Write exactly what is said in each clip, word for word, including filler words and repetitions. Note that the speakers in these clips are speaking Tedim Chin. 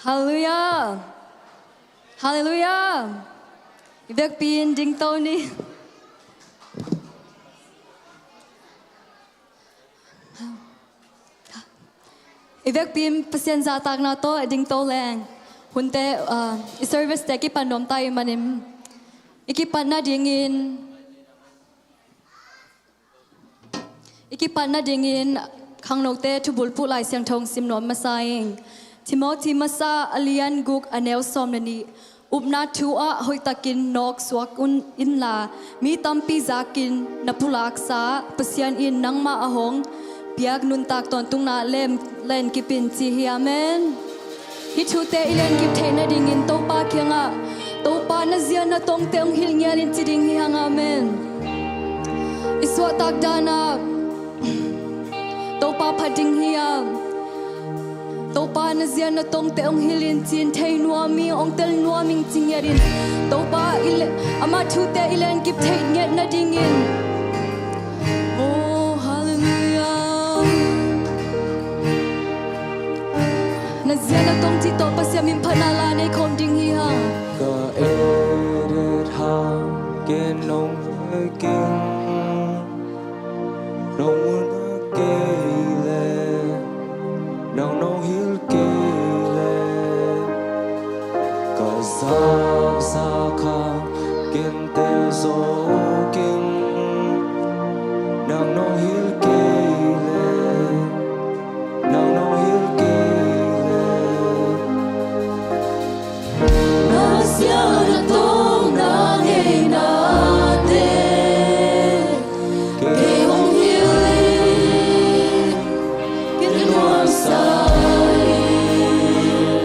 Halleluiah. Halleluiah. I vekpi in dingto ni. I vekpi in Pasian zahtakna tawh dingto leng. Hunte, ah, i service te kipan nuam ta ahih manin, i kipatna dingin, i kipatna dingin khangnote thubulphuh Lai Siangtho sim nuam masa ing. Timothy masa a lian guk a neu sawm le nih. Upna thu ah hoihtakin nawk suak un inla, mi tampi zakin na pulaksa Pasian in nangmah a hong piak nuntak tawntungna lem lenkip in ci hi. Amen. Hih thute i lenkip theih nadingin Topa kiangah, Topa na zia na tongte hong hilh ngial in ci ding hi hang. Amen. I suahtak danah Topa phat ding hi a, Topa na zia na tongte hong hilh in ci-in thei nuam ing, hong tel nuam ing ci ngiat in, Topa i le-, amah thute i lenkip theih ngiat nadingin. Oh, halleluiah. Na zia na tong cih tawh Pasian min phatna la nei khawm ding hi hang. Ka et et hang ken nong king, nong mun kei le, nang nong hilh kei le, ka zakzak hang ken tel zo king, nang nong hilh kei le, nang nong hilh kei le. Na zia na tong na ngeina te kei hong hilh in, ken nuamsa in,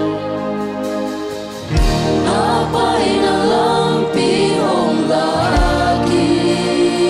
na paina lampi hong lak in.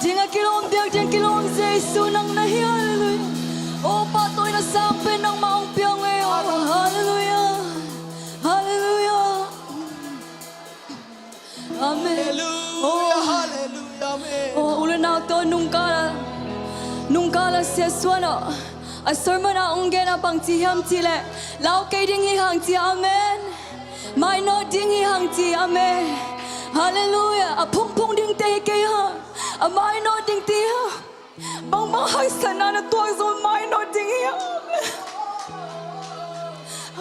Ding a kilawm biak ding kilawm Jesu nang na hi, halleluiah. Aw, pahtawina sang pen nangmah hong piang ei aw, halleluiah. Halleluiah. Amen. Halleluiah, aw, halleluiah, amen. Aw, u le nau tawh nungkal a, nungkal a siasuan ah a sermon ah hong gen a bangci hiam cih leh, lau kei ding hi hang ci, amen. Mainawt ding hi hang ci, amen. Halleluiah. A phungphung dingte hi kei hang, a mainawt dingte hi hang. Bangbang haksatna na tuak zong mainawt ding hi hang, amen.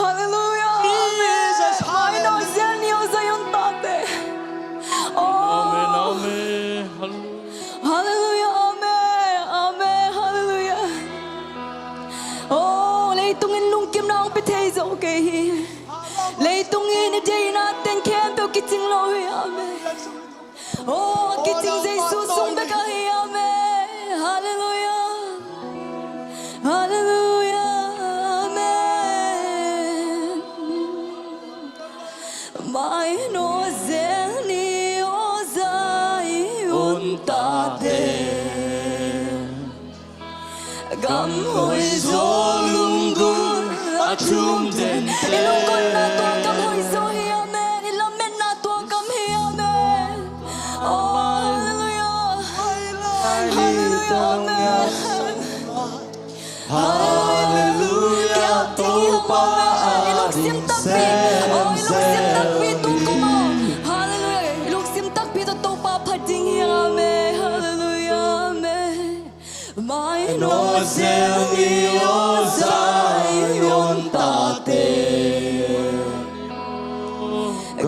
Halleluiah, amen. Jesus, mainawt zel ni aw Zion tate. Aw. Amen, amen. Halleluiah. Halleluiah, amen, amen, halleluiah. Aw, leitung in lungkimna hong pia thei zo kei hi. Leitung in i deihna teng khempeuh kicing lo hi, amen. Aw, kicing Jesu sung bek ah hi, amen. Halleluiah. Halleluiah, amen. Mainawt zel ni aw Zion tate. Gam hoihzaw lunggulh a thum dente. I lungkotna tua gam hoihzaw hi, amen. I lametna tua gam hi, amen. Oh, halleluiah. Halleluiah, amen. Halleluiah, Topa a ding semsem. Oh, i lungsim takpi tu kum aw. Halleluiah. I lungsim takpi tawh Topa phat ding hi, amen. Halleluiah, amen. Mainawt zel ni aw Zion tate.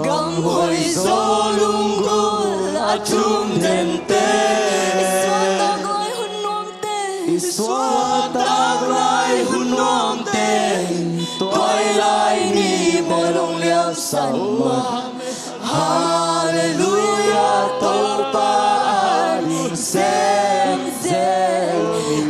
Gam hoihzaw lunggulh a thum dente. I suahtak lai hun nuamte. I suahtak lai hun nuamte. Tua lai ni bawl hong liamsak mah. Halleluiah, Topa a ding semsem.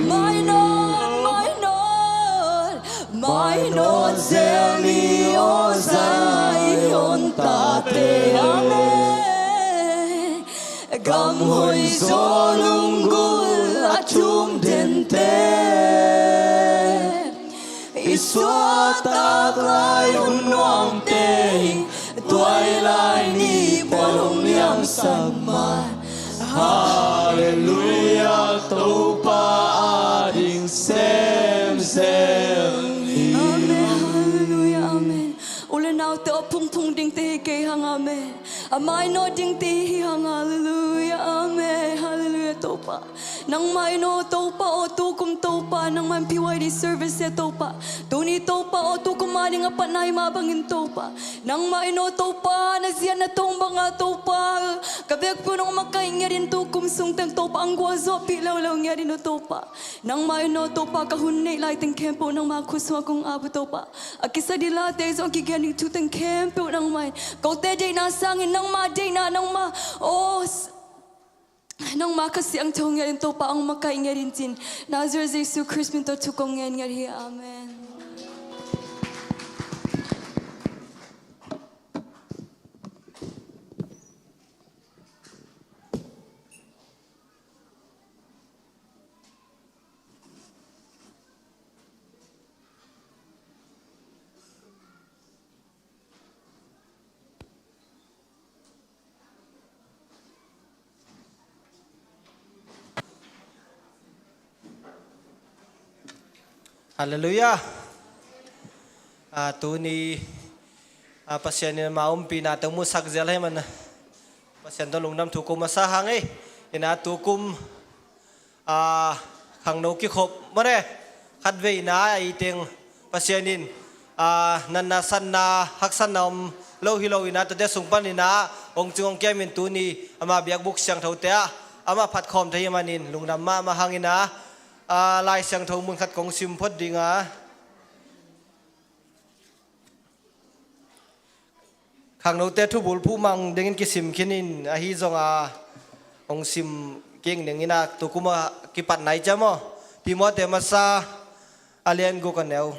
Mainawt, mainawt, mainawt zel ni aw Zion tate. Amen. Gam hoihzaw lunggulh a thum dente. I suahtak lai hun nuamte. Tua lai ni bawl hong liamsak mah. Halleluiah, Topa a ding semsem hi. Amen. Halleluiah, amen. U le naute aw, phungphung dingte hi kei hang, amen. A mainawt dingte hi hang, halleluiah, amen. Halleluiah, Topa. Nangmah in aw Topa aw, tukum Topa, nangmah in P Y D service e Topa. Tuni Topa aw, tukum a ding a patna hi mah bangin Topa. Nangmah in aw Topa, na ziat na tong banga Topa. Ka vekpi un hong makaih ngiatin tukum sung teng Topa, hong gualzawhpih leuleu ngiatin aw Topa. Nangmah in aw Topa, ka hun neih lai teng khempeuh nangmah khut sungah kong ap uh Topa. A kisa ding late zong a kigen ding thu teng khempeuh nangmah in. Kote deihna sangin nangmah deihna, nangmah aw, nangmah Kha Siangtho ngiatin Topa hong makaih ngiatin cin. Nazareth Jesu Khrist min tawh thu kong ngen ngiat hi. Amen. Halleluiah. Ah, tuni, ah, Pasian in ama ompihna teng musak zel ahih man Pasian tawh lungdam thu ko masa hang ei. Ina tukum, ah, khangno kikhop mane khatveina a iteng Pasian in, ah, natna sanna haksatna om lo hi lo ina tuate sung pan ina hong cing hong kiamin tuni ama biakbuk siangthote ah ama phatkhawm thei ahih manin lungdam mahmah hang ina, ah, Lai Siangtho mun khat kong sim phot dinga. Khangnote thubul phuhmang dingin kisim khinin ahi zonga hong sim kik dingin a tukum a kipat nai ciam aw. Timote masa a lian guk a neu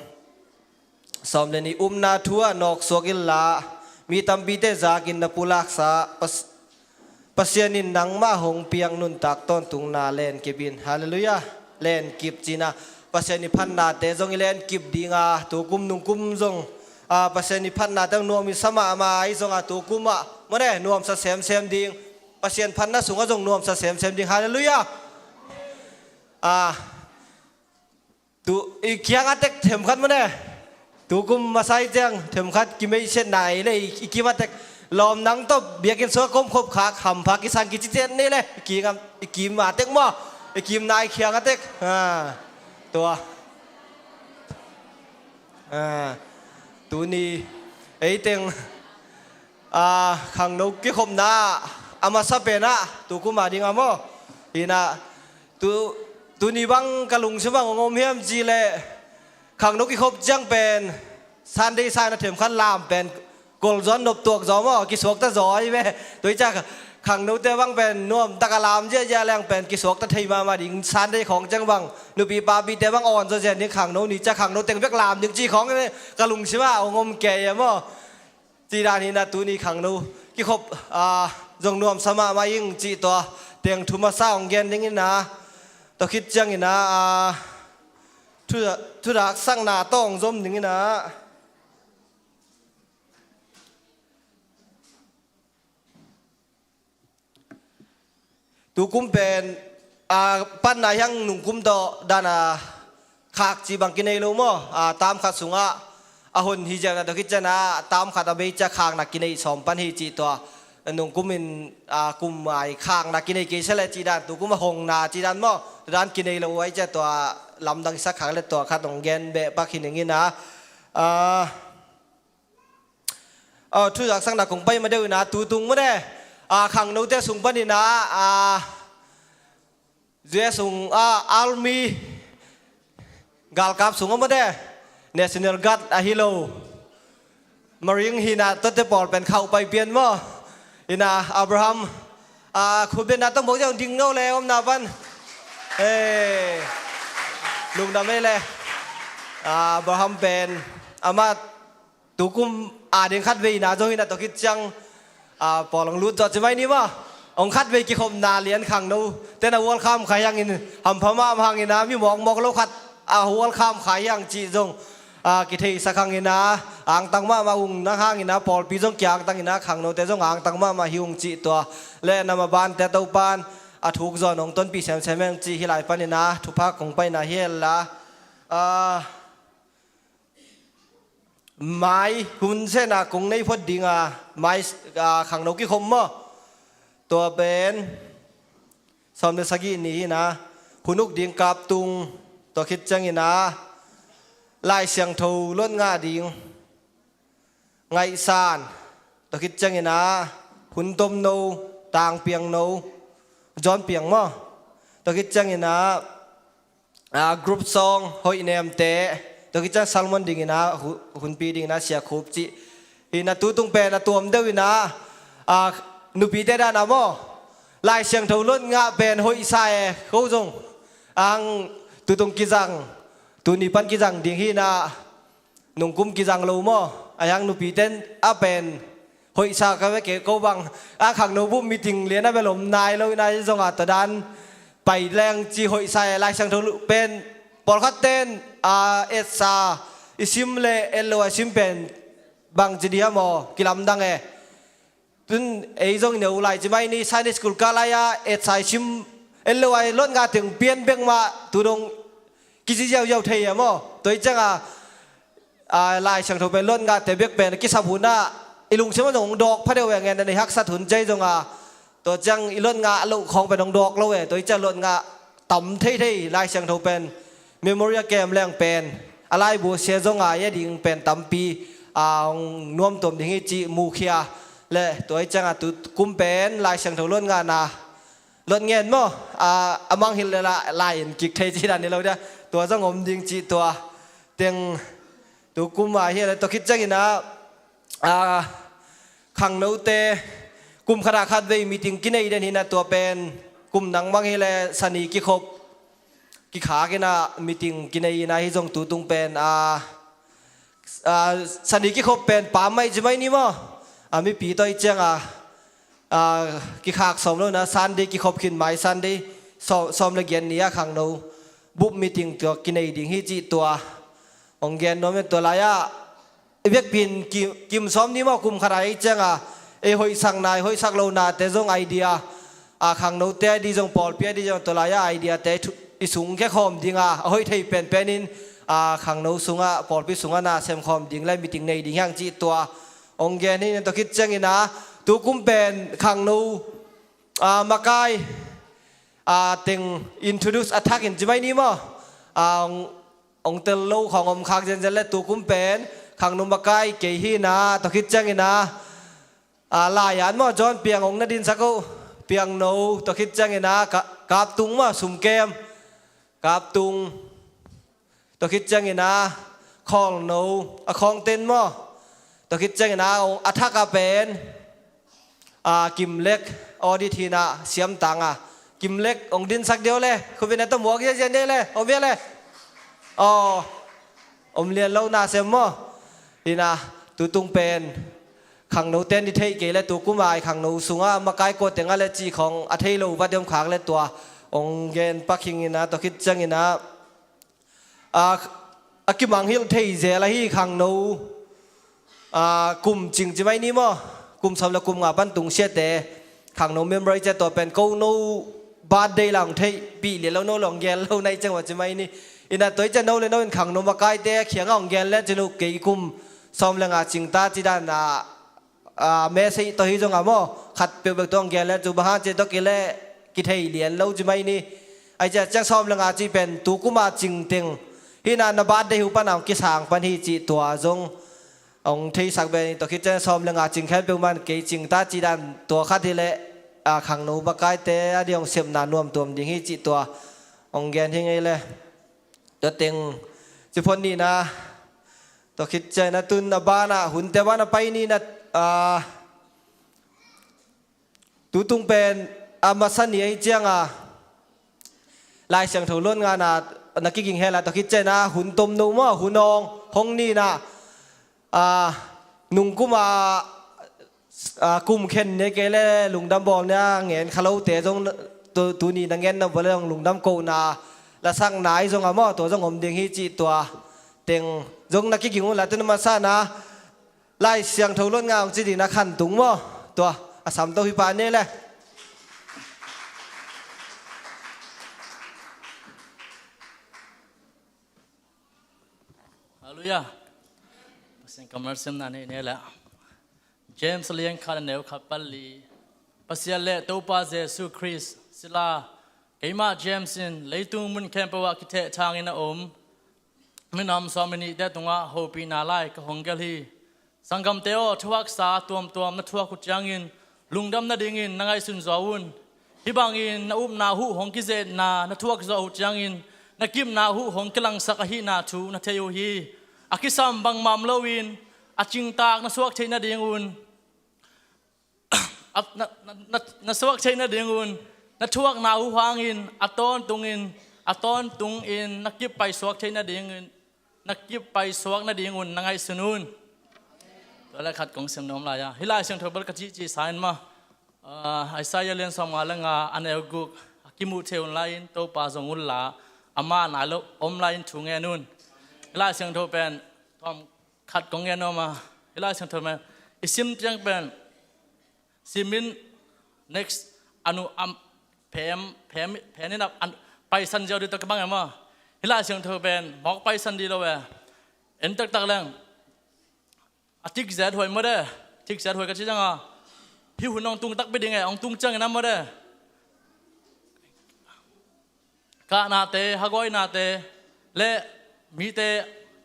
sawm le nih, upna thu ah nawksuak inla mi tampite zakin na pulaksa Pas- Pasian in nangmah hong piak nuntak tawntungna lenkip in. Halleluiah. Lenkip cihna, Pasian i phatnate zong i lenkip dinga, tukum nungkum zong, a, Pasian i phatnate zong nuam i sa mahmah i zonga, tukum ah mawne nuamsa semsem ding. Pasian phatna sungah zong nuamsa semsem ding. Halleluiah. A, tu i kiang a tek themkhat mawne. Tukum masa i ciang themkhat kimeihsiatna ei le i, i kim a tek. Lawm nang tawh biakinn sungah komkhop khak hampha kisang kiciciat nei le i kim a, i kim a tek maw. I kimna i kiang a tek. A, tua. A, tuni ei teng, a, khangno kikhopna a masa penah tukum a ding a maw. Hinah tu, tuni bang ka lungsim bang hong om hiam cih leh, khangno kikhop ciang pen Sunday saina themkhat lam pen kol zaw, nop tuak zaw maw, kisuakta zaw ahi ve. Tua hi ciah khangnote bang pen nuamtak a lam ziahziah leng pen kisuakta thei mahmah ding. Sunday khawng ciang bang nupi papite bang awn zaw ziah ding, khangno ni ciah khangno teng bek lam ding cih khawng ka lungsim ah hong om kei e maw. Cih dan hinah tuni khangno kikhop, a, zong nuamsa mahmah ing cih tua teng thu masa hong gen ding hinah, tua khit ciang hinah, a, thu, thudaksakna tawh hong zom ding hinah. Tukum pen, a, panna hiang nungkum tawh dana khak cih bang kinei lo maw. A, tam khat sungah a hon hi ziahna tua khit ciangah tam khat a bei ciah khakna kinei sawm pan hi cih tua. Nungkum in, a, kum ai khakna kinei kei sia le cih dan, tukum a hongna cih dan maw. Tua dan kinei lo ai ciah tua lamdang i sak khak le tua khat hong gen beh pak hi ning hinah. A, Aw, thudaksakna kong pai ma deuh hinah, tutung mawne, a, khangnote sung pan hinah, a, U S sung, a, Army galkap sungah mawne, National Guard ahi lo, Marine hinah tuate pawl pen khauh pai pian maw. Hinah Abraham, a, khutbetna tawh mawk ziah ding no le omna pan. E, lungdam ei le. A, Abraham pen amah tukum a ding khat vei na zong hinah tua khit ciang, a, pawl hong lut zawh ci mai ni maw. Hong khat vei kikhopna lian khangno tena welcome kha hiangin hampha mahmah hang hinah, mi mawkmawk lo khat a welcome kha hiang cih zong, a, kitheisak hang hinah, angtang mahmah ung nang hang hinah, pawlpi zong kiangtang hinah, khangnote zong angtang mahmah hi ung cih tua. Le na mabante Topan a thuk zawn hong tonpih semsem heng cih hih lai pan hinah thupha kong paina hi hen la. A, mai hun sena kong nei phot dinga, mai, a, khangno kikhop maw. Tua pen sawm le sagih ni hinah, hun uk ding kaptung, tua khit ciang hinah Lai Siangtho luat ngah ding ngaihsan, tua khit ciang hinah hun tomno, tangpiangno, zawnpiang maw. Tua khit ciang hinah a, group song, hoih nemte, tua khit ciang sermon ding hinah, hu-, hunpi ding hinah Sia Khup cih. Hinah tutung pen a tuam deuh hinah, a, nupite dan a maw. Lai Siangtho luat ngah pen hoihsa e, ko zong. Ang tutung kizang, tuni pan kizang ding hinah, nungkum kizang lo maw. A hiang nupiten a pen hoihsa ka ve kei ko bang. A khangno bup meeting lian a bel om nai lo hinah, zong a tua dan pai leng ci hoihsa e. Lai Siangtho pen pawlkhat ten, a, etsa i sim le et lo a sim pen bang ci dih a maw, kilamdang e. Tun ei zong i neu lai ci mai ni, Sunday school kah lai-a etsa i sim, et lo a i luat ngah teng pian bek mah tu dong kici ziauziau thei e maw. Tua hi ciangah, a, Lai Siangtho pen luat ngahte bek pen kisap hunah i lungsim ah zong hong dawk pha deuh e, ngen dan i haksat hun ciai zongah. Tua ciang i luat ngah loh khawng pen hong dawk lo e. Tua hi ciang luat ngah tam theithei Lai Siangtho pen memory a kem leng pen a laibu sia zong a ia ding pen tampi, a, hong nuamtuam ding hi cih mukhia. Le tua hi ciangah tukum pen Lai Siangtho luat ngahna luat ngen maw, a, a mangngilh le la, lai in kik thei cih dan hi lo dia. Tua zong om ding cih tua teng tukum a hi a le tua khit ciangin a, a, khangnote kum khatah khatvei meeting kinei den hinah, tua pen kum nang mang hi le sani kikhop kikhak hinah meeting kinei hinah, hi zong tutung pen a, a, sani kikhop pen pammaih ci mai ni maw. A, mipi tawh hi ciangah, ah, kikhak sawm lo na Sunday, kikhop khin mai Sunday, sawm, sawm le giat ni-a khangno bup meeting tua kinei ding hi cih tua hong gen nuam in, tua lai-ah i biakpiin kim, kim sawm ni maw, kum khat a ei cianga ei hoihsak nai, hoihsak lo nate zong idea, a, khangnote a di zong, pawlpi a di zong, tua lai-ah idea te thu, i sung khia khawm dinga, a hoih thei penpen in, a, khangno sungah, pawlpi sungah na sem khawm ding le meeting nei ding hiang cih tua hong gen hi. Tua khit ciangin a, tu kum pen khangno, a, makai, a, teng introduce a thakin ci mai ni maw? A, hong, hong tel lo khawng om khak zenzen le, tu kum pen khangno makai kei hi na, tua khit ciangin a, a, lai-an maw, John Piang hong na dinsak uh, Piangno, tua khit ciangin a, ka, Kaptung maw, Sumkem, Kaptung, tua khit ciangin a, Khawlno, a, Khawngten maw, tua khit ciangin a, a thak a pen, a, Kimlek, audit hi na, Siamtang a, Kimlek hong dinsak deuh le, khuvin a ta muak ziazia ne le, om bia le. Aw, om lian lo na sem maw? Hi na, tu tung pen khangno ten i theih kei le, tu kum a i khangno sunga makai kua teng a le cih khawng a thei lo va diam khak le, tua hong gen pak hing in a, tua khit ciangin a, a, a kimangngilh thei zel ahi khangno, a, kum cing ci mai ni maw? Kum sawm le kum nga pan tung siate, khangno member i cia, tua pen ko no birthday la hong theihpih lian lo, no le hong gen lo na i ciang va ci mai ni. Ina tua i cia no le no in khangno makaite a khiang a hong gen le cin uh, kei kum sawm le nga cing ta ci dan a, a, message tawh hi zong a maw, khat peuhpeuh tawh hong gen le cu, bang hang ci tawh kei le kithei lian lo ci mai ni. Ai cia ciang sawm le nga cih pen tu kum a cing teng hi na, na birthday hu pan a hong kisang pan hi cih tua zong hong theisak ben, tua khit ciang sawm le nga cing khempeuh man kei cing ta ci dan tua khat hi le, a, khangno makaite a di hong sepna nuam tuam ding hi cih tua hong gen hi ngei le. Tua teng ci phot ni na, tua khit ciang na, tun a ban a, hunte ban a pai ni na, a, tu tung pen a masa ni ahi cianga Lai Siangtho luan ngana na kiging hela, tua khit ciang na hun tomno maw, hun awng hong ni na, a, nungkum a, a, kum khen ne kei le lungdam bawl ne a ngen kha lote zong tu, tuni na ngen na bawl le zong lungdam kohna, lasakna i zong a maw, tua zong om ding hi cih tua teng zong na kiging uh la, tun a masa na Lai Siangtho luan nga hong ci ding na khantung maw? Tua a samto hi pa ne le. Halleluiah. Pasian kammal siamna nei ne le. James lian khat a neu khat pan li. Pasian le Topa Jesu Khrist sila, keimah James in leitung mun khempeuh ah kithehthangin a om minam sawm le nihte tungah hopihna lai ka hong gelh hi. Sanggamte aw, thuaksa tuamtuam na thuak uh ciangin lungdam nadingin na ngaihsun zaw un. Hih bangin na upna uh hong kizetna na thuak zawh uh ciangin na kipna uh hong kilangsak ahihna thu na thei uh hi. A kisam bangmah om loin a cingtak na suak theih nadingun, a, na, na, na, na suak theih nadingun, na thuakna uh hangin a tawntungin, a tawntungin na kip paisuak theih nadingin, na kip paisuak nadingun na ngaihsun un. Tua le khat kong sim nuam lai a, hih Lai Siangtho bel ka cihcih sa in maw? Ah, Isaiah lian sawmnga le nga a neu guk, a kimuh theih un lai in Topa zong un la, amah nai lo om lai in thu ngen un. Hih Lai Siangtho pen tawm khat kong ngen nuam a, hih Lai Siangtho pen i sim ciang pen, sim in next, a nu am, phem, phem, phem in a, an, paisan ziau dih tawh kibang e maw? Hih Lai Siangtho pen mawk paisan dih lo e. En taktak leng a tikzet huai maw de. Tikzet huai ka ci ciang a, hih hun hong tung takpi ding e, hong tung ciangin a maw de, kahnate, hagawinate le mite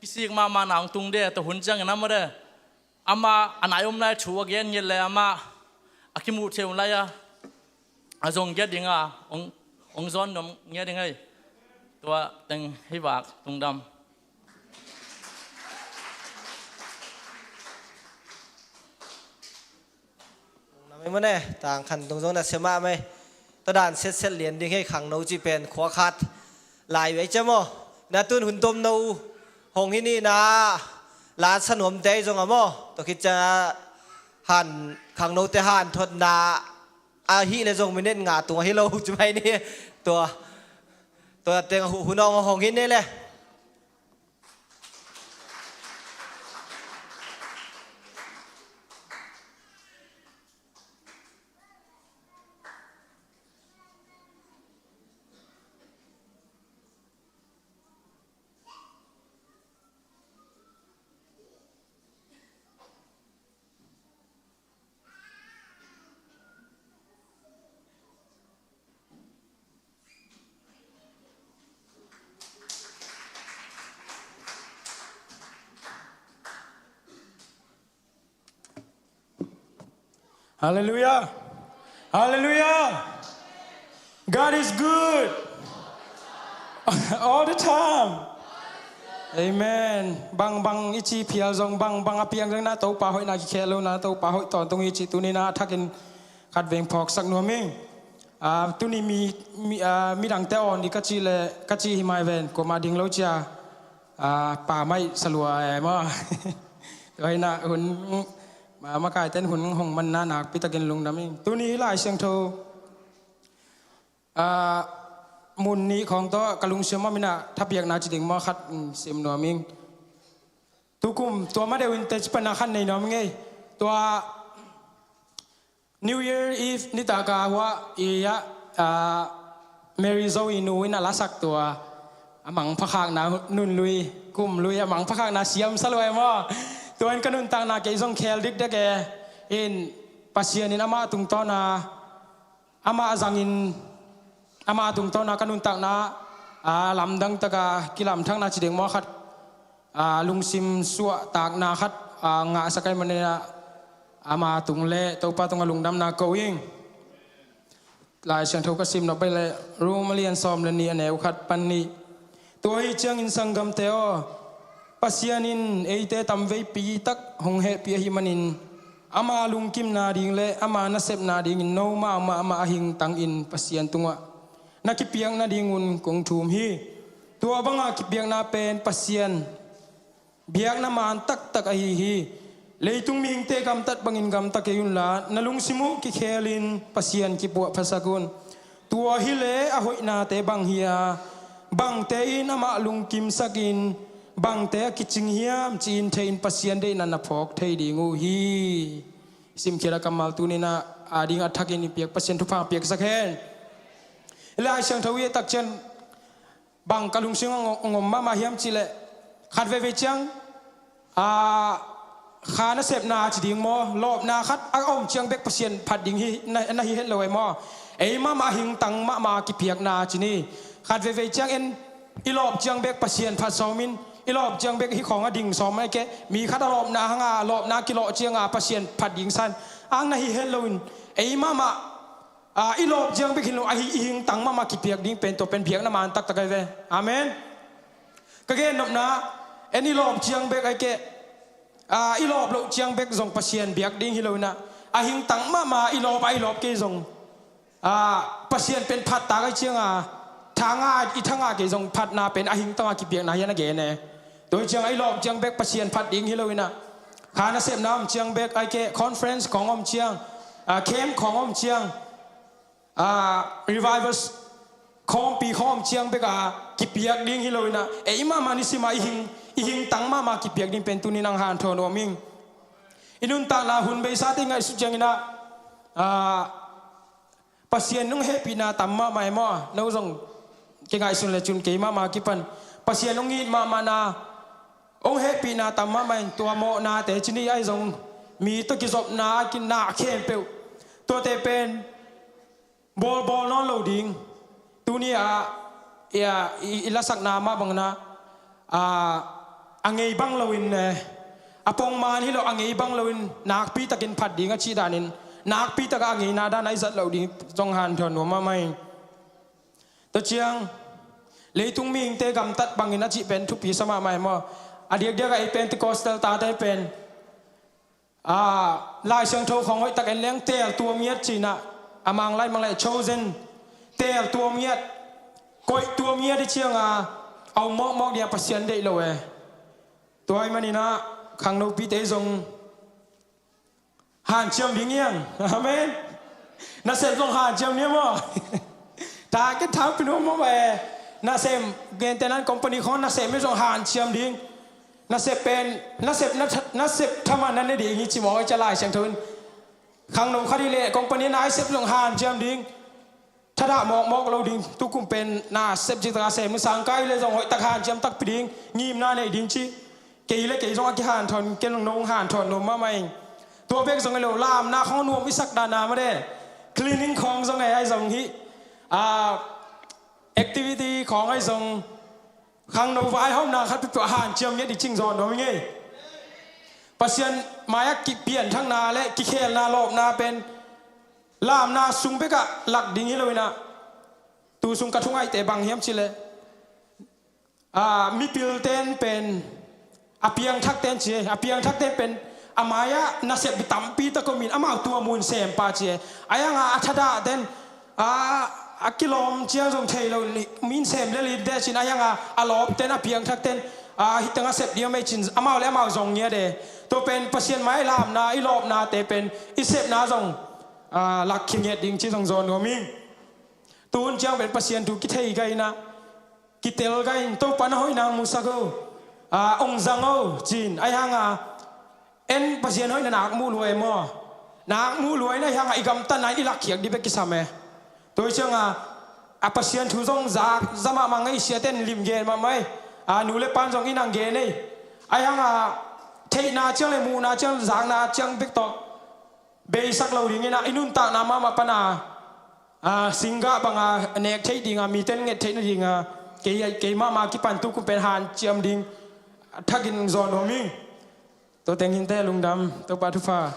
kisik mahmahna hong tung de, tua hun ciangin a maw de, amah a nai om lai thu a gen ngiat le amah a kimuh theih un lai a, a zong ngiat ding a, hong, hong zawn nuam ngiat ding ei. Tua teng hih vak tungdam. Tung na mai maw ne, tang khan tung zong na sia mah mai. Tua dan setset lian ding hei, khangno cih pen khua khat lai vei cia maw? Na tun hun tomno hong hi ni na, lansa nuamte zong a maw? Tua khit cia han, khangnote hanthotna ahih leh zong minute nga tung ahi lo ci mai ni. Tua, tua teng a hu-, hun hong, hong hi ni le. Hallelujah. Hallelujah. God is good. All the time. Amen. Bangbang i ci phial zong, bangbang a piang zong na Topa hoihna kikhel lo na, Topa hoih tawntung hi cih tuni na a thakin khat veng phawksak nuam ing. Ah, tuni mi, mi, ah, midangte awn dih ka cih leh, ka cih hi mai ven, kuamah ding lo cia, ah, pa maih salua e maw. Tua hi na hun, ah, makaite in hun hong manna nakpi takin lungdam ing. Tuni Lai Siangtho, ah, mun nih khawng tawh ka lungsim a minah thapiakna ci ding maw khat, mm, sim nuam ing. Tukum tua ma deuh in teci panna khan nei nuam ing ei. Tua New Year Eve nitak a hua i a, ah, Mary Zo i nu in a lasak tua a mangphakhakna nun lui, kum lui a mangphakhakna siam sa lua e maw. Tua in ka nuntakna kei zong khel dikdek e. In Pasian in amah tungtawn a, amah zangin, amah tungtawn a ka nuntakna, ah, lamdang taka kilamthakna ci ding maw khat, ah, lungsim suahtakna khat, ah, ngahsak ahih manin ah, ama tung le Topa tungah lungdamna ko ing. Lai Siangtho ka sim nop bai le Rom a lian sawm le nih a neu khat pan nih. Tua hi ciangin sanggamte aw, Pasian in eite tamveipi tak hong hehpih ahih manin ama lungkimna ding le ama nasepna dingin nomau mahmah a hingtangin Pasian tungah na kipiak nadingun kong thum hi. Tua banga kipiakna pen Pasian biakna man taktak ahi hi. Leitung mihingte gamtat bangin gamta kei unla, na lungsim uh kikhelin Pasian kipuahphasak un. Tua hileh a hoihnate bang hi a, bangte in amah lungkimsakin, bangte a kicing hiam ci-in theihin Pasian deihna na phawk thei ding uh hi. Simkhiat a kammal tuni-in a ding a thakin i piak Pasian thupha piaksak hen. Lai Siangtho i et tak ciang bang ka lungsim a ngom, ngom mahmah hiam cih leh, khat veivei ciang, a, kha nasepna ci ding maw, lawpna khat a om ciang bek Pasian phat ding hi, na, na hi het lo e maw. Ei mahmah hingtang mahmah kipiakna ci ni. Khat veivei ciang en i lawp ciang bek Pasian phat sawmin, i lawp ciang bek hih khawng a ding sawm a kei, mi khat a lawpna hanga, lawpna kilawh cianga Pasian phat ding san ang na hi het loin, ei mahmah, a, i lawp ciang bek hi lo, a hi, i hingtang mahmah kipiak ding pen tua pen biakna man taktak ahi ve. Amen. Ka gennopna, en i lawp ciang bek ahi kei, a, i lawp loh ciang bek zong Pasian biak ding hi lo inah, a hingtang mahmah i lawp a i lawp kei zong, a, Pasian pen phat tak ahi cianga, thanga, i thanga kei zong phatna pen a hingtanga kipiakna hi a na gen e. Tua hi cianga i lawp ciang bek Pasian phat ding hi lo inah, kha nasepna om ciang bek ahi kei, conference khawng om ciang, a, camp khawng om ciang, a, revivals khawmpi khawng om ciang bek a kipiak ding hi lo inah, ei mahmah nisima i hing, i hingtang mahmah kipiak ding pen tuni-in ang hanthawn nuam ing. I nuntakna hun beisate i ngaihsut ciang inah, a, Pasian hong hehpihna tam mahmah e maw. No zong kingaihsun le cun kei mahmah kipan Pasian hong it mahmahna, hong hehpihna tam mahmah in tua mawhnate ci ni ahi zong, mi tawh kizopna a kinah khempeuh, tuate pen bawlbawl nawn lo ding. Tuni-ah, i, i, i lasakna mah bangin ah, a, a ngei bang loin, eh, a pongman hi lo, a ngei bang loin nakpi takin phat ding a cih danin, nakpi takah a ngeina dan a i zat loh ding zong hanthawn nuam mahmah hi. Tua ciang, leitung mihingte gamtat bangin a cih pen thupi sa mahmah hi maw. A diakdiakah ei Pentecostal tate pen, a, Lai Siangtho khawng hoih tak en leng, teel tuam ngiat ci-in ah, a Mang lai mang le chosen, teel tuam ngiat, koih tuam ngiat i cianga, a om mawkmawk ding a Pasian deih lo e. Tua ahih manin ah, khangnopite zong hanciam ding hi hang. Amen. Nasep zong hanciam ni maw? Target thang pin maw maw e. Nasem, gentehna in company khong nasem zong hanciam ding. Nasep pen, nasep na tha-, nasep thaman na ne ding hi ci maw e, ca Lai Siangtho in. Khangno khat hi leh company nasep zong hanciam ding. Thadah mawkmawk lo ding, tukum pen nasep ciktak a sem, sangkai le zong hoihtak hanciam takpi ding, ngimna nei ding ci. Kei le kei zong a kihanthawn, kei zong nong hanthawn nuam mahmah ing. Tua bek zong hi lo, lamna khong nuam i sak dan a mah de. Cleaning khong zong e, ahi zong hi. A, activity khong ahi zong. Khangno vaihawmna khat peuhpeuh hanciam ngiat ding ci-in zawn nuam ing ei. Pasian mai-ah kipianthakna le kikhelna lawpna pen lamna sung bekah lak ding hi lo in ah, tu sung ka thungaihte bang hiam cih leh, a, mipilte'n pen a piangthakte'n ci e, a piangthakte'n pen a mai-ah nasep tampi tak om in amau tua mun sem pah ci e. Ahi hang a, a thadahten, a, a kilawm ciang zong thei lo, min sem lel in teh ci-in, ahi hang a, a lawpten, a piangthakten, a, hih teng a sep ding om ei ci-in amau le amau zong ngiat e. Tua pen Pasian mai-ah i lamna, i lawpnate pen i sepna zong, a, lakkhia ngiat ding ci zong zawn nuam ing. Tu hun ciang pen Pasian thu kithei gai in ah, kitel gai in, Topa na hoihna hong musak o, a, hong zang o ci-in, ahi hang a, en Pasian hoihna nak muh lua e maw? Nak muh lua in, ahi hang a, i gamtatna in i lakkhiat ding bek kisam e. Tua hi ciang a, a, Pasian thu zong zak za mahmah, ngaihsiate'n lim gen mahmah e. A, nu le pa'n zong in hong gen ei. Ahi hang a, theihna ciang le muhna ciang, zakna ciang bek tawh beisak lo ding in ah, i nuntakna mahmah pan a, a, singgah bang a nek theih ding a, mite'n nget theih nading a, kei, kei mahmah kipan tukum pen hanciam ding thak in zawn nuam ing. Tua teng hi inteh, lungdam, Topa thupha.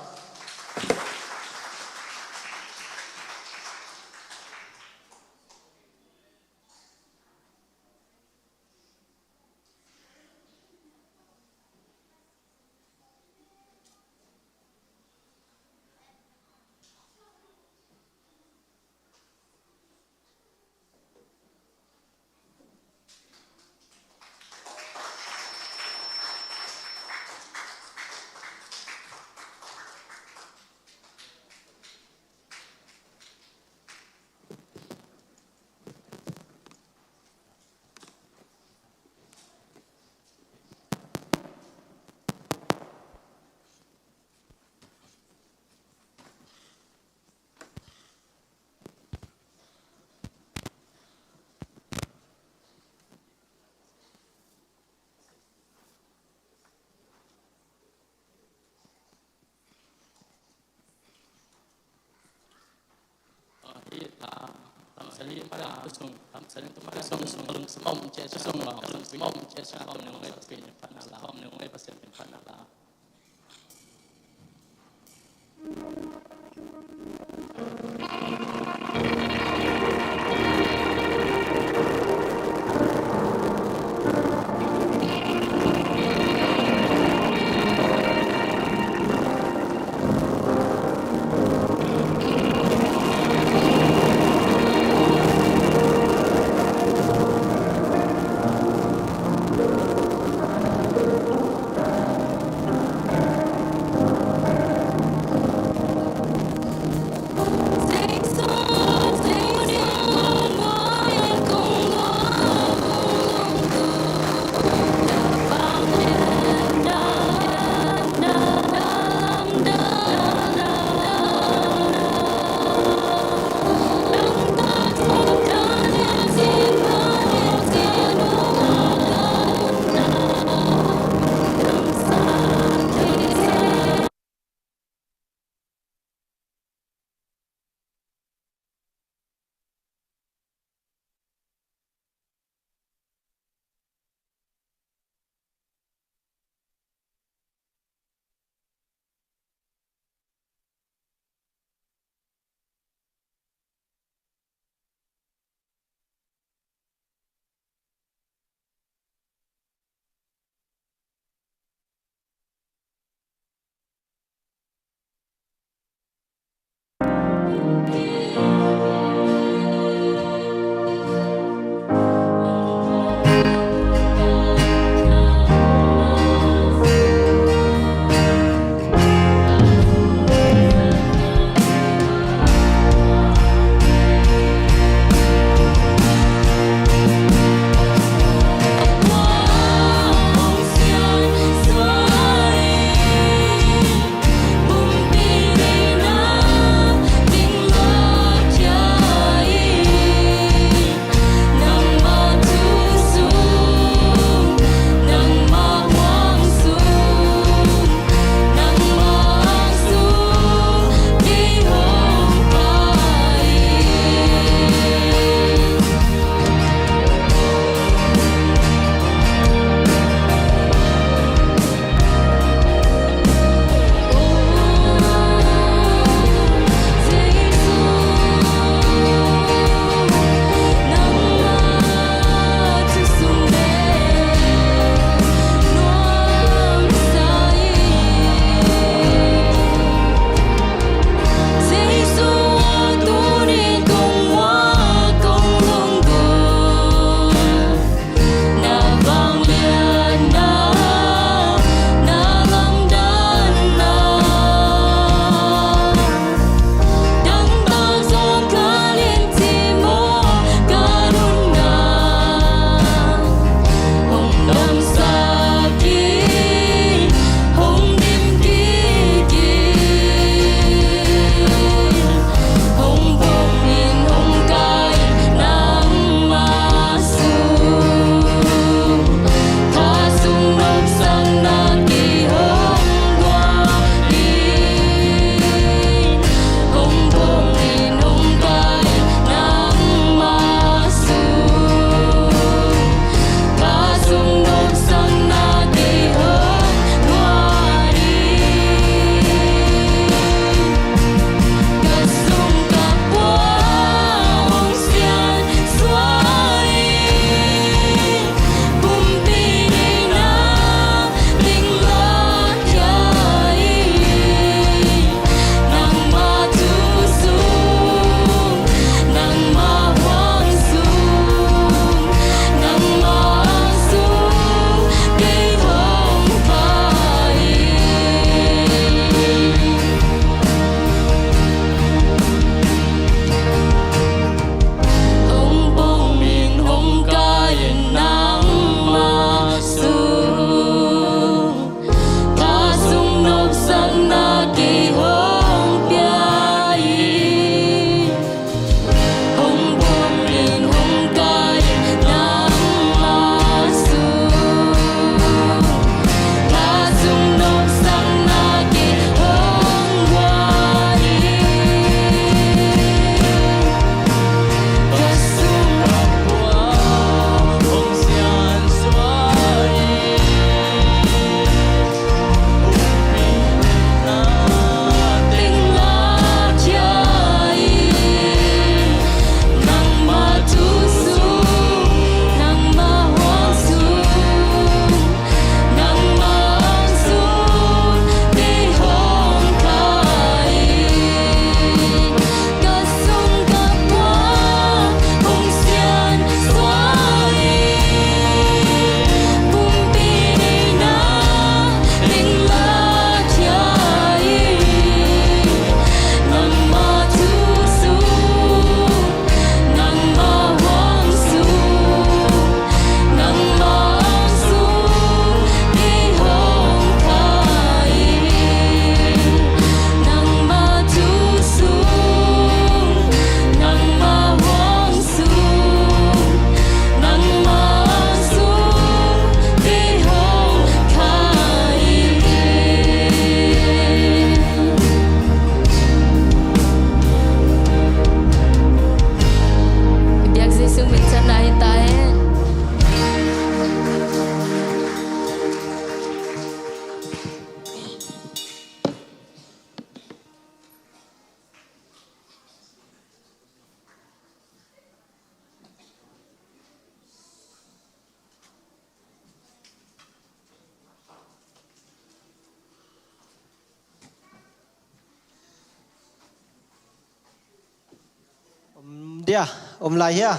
Hia, om lai hia.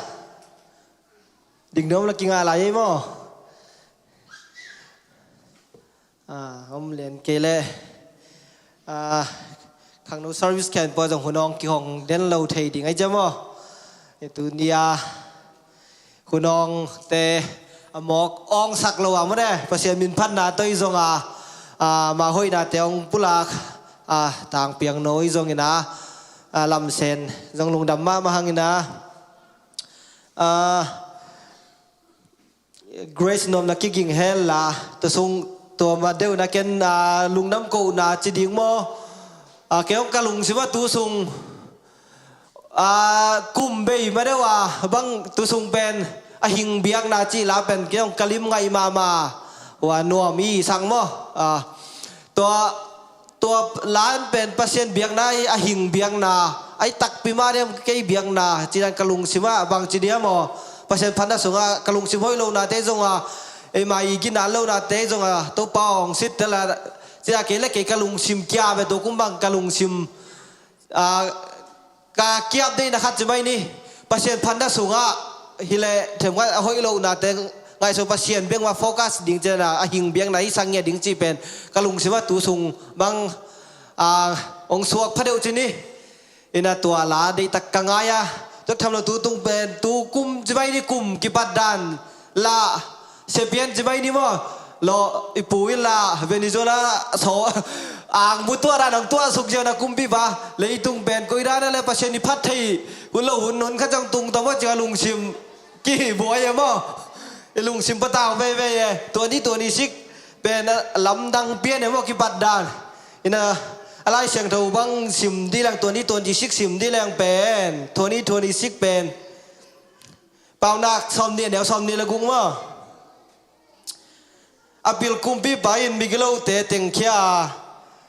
Ding nuam la kingah lai ei maw? Ah, om lian kei leh. Ah, khangno service khempeuh zong hun awng kihong den lo thei ding ahi ciang maw? Tuni a hun awngte a mawk awngsak lo a maw ne, Pasian min phatna tawh i zong a, ah, mah hoihnate hong pulak, ah, tangpiang no i zong in a, ah, lamsen zong lungdam mahmah hang in a, ah, Grace Nuam na kiging hen la, tua sung tua ma deuh na ken, ah, lungdam kohna ci ding maw? Ah, kei hong ka lungsim ah tu sung, ah, kum bei ma deuh a bang tu sung pen a hing biakna cih la pen kei hong ka lim ngaih mahmah. Ua nuam i sang maw? Ah, tua Tua la pen Pasian biakna i a hing biakna, a i takpi mah diam kei biakna, ci dan ka lungsim ah bang ci diam aw. Pasian phatna sungah ka lungsim hoih lohnate zong a, eima i ginat lohnate zong a, Topa hong sit te la, ci dan kei le kei ka lungsim kia ve tua kum bang ka lungsim, ah, ka kiap deihna khat ci mai ni. Pasian phatna sungah hileh themkhat a hoih lohnate ngaihsun Pasian biakna focus ding ci dan a, a hing biakna i sang ngiat ding cih pen ka lungsim ah tu sung bang, ah, hong suak pha deuh ci ni. Ina tua la deihtak ka ngai a, tua tham lo tu tung pen tu kum ci mai ni, kum kipat dan la Sepian ci mai ni maw? Lo i pu in la Venezuela so ang bu tuah dan ang tuah suk ziau na kumpi ba. Leitung pen koi dan a le Pasian i phat thei hun lo hun hun kha ciang tung ta maw ci a lungsim kibuai e maw? I lungsim patau veve e. Tua ni tua ni sik pen a lamdang pian e maw kipat dan. Ina a Lai Siangtho bang sim di leng tua ni tua ni sik sim di leng pen tua ni tua ni sik pen Paunak sawm nih a neu sawm nih le guk maw? A pil kumpipa in migilote tengkhia a,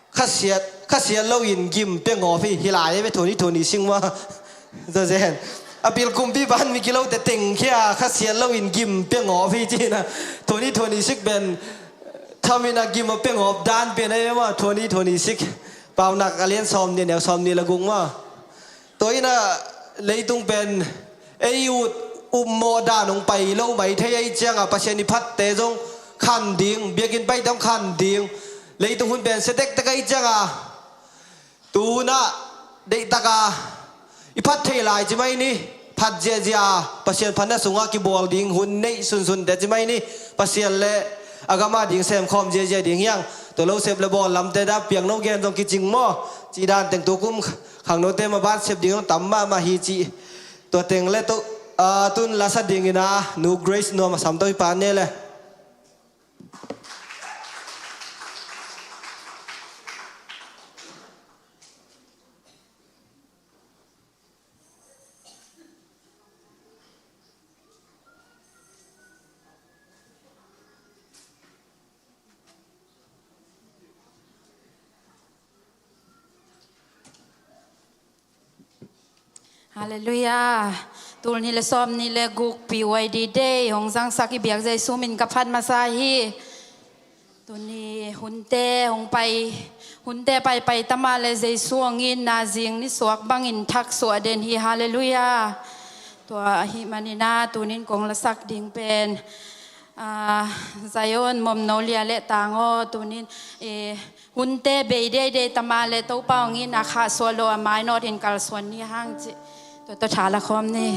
khasiat, khasiat loin gim pia ngawp hi, hi lai ve tuni tuni sing maw? Zazen. A pil kumpipa in migilote tengkhia a, khasiat loin gim pia ngawp hi cihna. Tuni tuni sik pen thamin a gim a pia ngawp dan pen a ve maw? Tuni tuni sik. Paunak a lian sawm nih a neu sawm nih le guk maw? Tua ina leitung pen ei ut upmawh dan hong pai lo mai thei ahi cianga Pasian i phatte zong khan ding, biakinn paite hong khan ding. Leitung hun pen sia tektek ahi cianga tuhuna deihtaka i phat thei lai ci mai ni. Phat ziahziah Pasian phatna sungah kibawl ding hun neih sunsunte ci mai ni. Pasian le a gama ding semkhawm ziahziah ding hiang. Tua lo sep le bawl lamte da piang no gen zong kicing maw? Cih dan teng tukum khangnote maban sep ding zong tam mahmah hi cih. Tua teng le to, ah, tun lasa dingina Nu Grace Nuam a samto i pa ne le. Halleluiah. Tul nih le sawm nih le guk P Y D Day hong zangsak i biak Jesu min ka phat masa hi. Tuni hunte hong pai, hunte paipai tama le Jesu hong itna zing ni suak bangin thak suah den hi. Halleluiah. Tua ahi manina tunin kong lasak ding pen, ah, Zion momno lia le tang aw tunin, eh, hunte bei deidei tama le Topa hong itna khah suah lo a mainawt in kalsuan ni hang cih. Tua tua tha la khawm ni.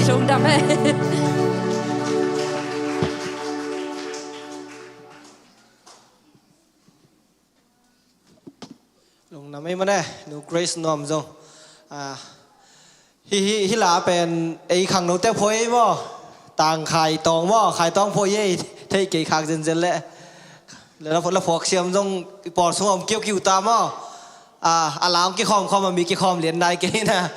Lungdam e. Lungdam ei mane, nu Grace nuam zong. Ah, hi, hi, hi la pen ei khangnote phuai ei maw? Tang Khai Tawng maw? Khai Tawng phuai ei, thei kei khak zenzen le. Le la, la phuak siam zong i pawl sung om kiukiu ta maw? Ah, a la hong kikhawm khawm a mi kikhawm lian nai kei na.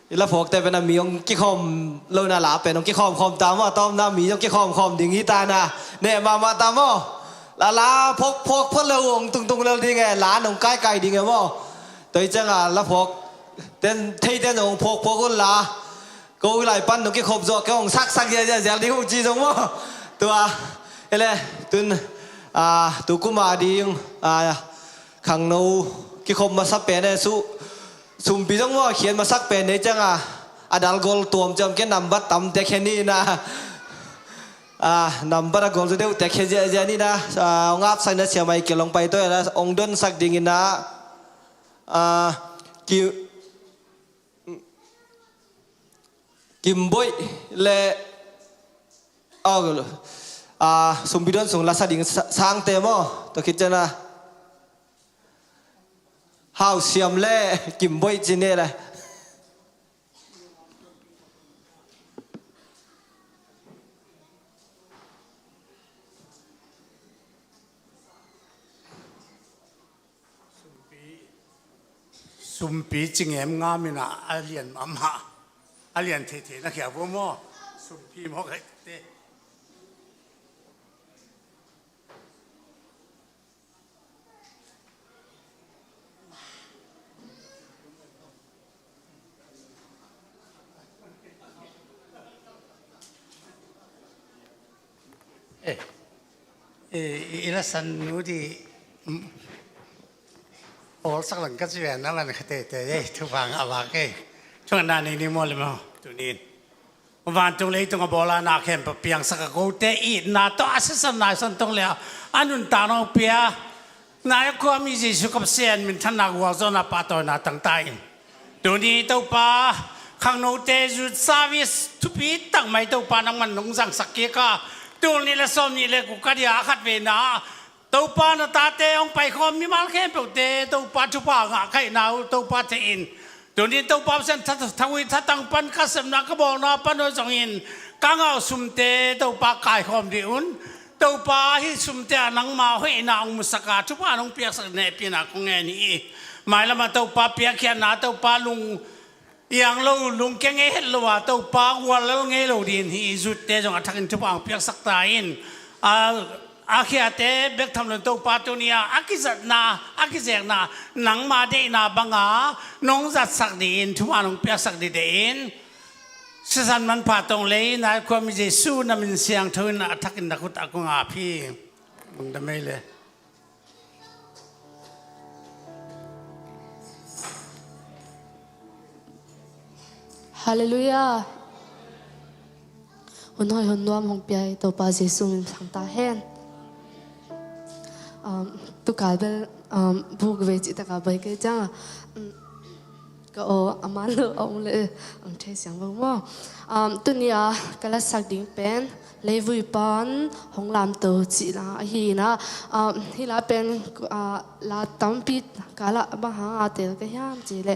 I la phuakte pen a mi hong kikhawm lo na la pen hong kikhawm khawm ta maw? Tawm na mi hong kikhawm khawm ding hi ta na. Ne mahmah ta maw? La la phuak phuak phuak lo hong tung tung lo ding e, la hong kai kai ding e maw? Tua hi ciang a la phuak ten thei ten hong phuak phuak un la. Ko lai pan hong kikhop zawh kei hong sak sak ziah ziah ziah ding hong ci zong maw? Tua, ele, tun, ah, tu kum a ding, ah, khangno kikhop masa pen e su, sumpi zong maw, khian masak pen nei ciang a, a dal gol tuam ciam ke nambat tam tek he ni na. Ah, nambat a gol tu deuh tek he ziah ziah ni na. Ah, hong apsak na siamai ke long pai to e la, hong donsak ding in na. Ah, ki, Kimboih le, ah, ah, sumpi don sung la sa ding sa-, sangte maw? Tua khit ciang a Hau Siam le Kimboih ci ne le. Sumpi, sumpi ci ngem ngam in a, a lian mahmah, a lian theithei na khia vo maw? Sumpi maw kei te. Eh, eh, i la san nu di, mm, awlsak lang ka ci ve na man ka tete, eh, thupha ngah vak e. Thungetna nei ni maw le maw, tunin. Vantung leitung a bawl a na khempeuh piangsak a kote itna tawh a sisan nai san tong le a nuntak nong pia. Nai a khuami Jesu ka Pasian minthanna gualzawhna pahtawina tangta in. Tuni Topa, khangnote youth service thupi tak mai Topa nangman nong zangsak kik a. Tul nih le sawm nih le guk a dia a khat veina Topa na tate hong paikhawm mimal khempeuhte Topa thupha ngah kaihna uh Topa thei in. Tuni Topa Pasian tha-, tha-, thatang pan ka sepna ka bawlna pan uh zongin ka ngah uh sumte Topa kaikhawm dih un. Topa hih sumte ah nangma hoihna hong musak a thupha nong piaksak nehpihna kong ngen hi. Mailam ah Topa piakkhiatna Topa lung iang lo, lungkia ngei het lo a Topa guallel ngei lo ding hi. Youth-te zong a thakin thupha hong piaksak ta in. A, a khiate bek tham lo in Topa tuni a, a kizatna, a kizekna nangma deihna banga nong zatsak dih in, thupha nong piaksak dih dih in. Sisan manpha tong lei nai khuami Jesu na min siangtho in a thakin na khut a kong ap hi. Lungdam ei le. Halleluiah. Hun hoi hun nuam hong pia i Topa Jesu min thang ta hen. Um, tu kal bel, um, buk ve cih taka bai kei ciang a, um, ka aw a man lo a ong le ang thei siang bang maw. Um, tuni a ka lasak ding pen leivui pan hong lamto cih la ahi na. Um, hi la pen, uh, la tampi kala bang hang a tel ka hiam cih le,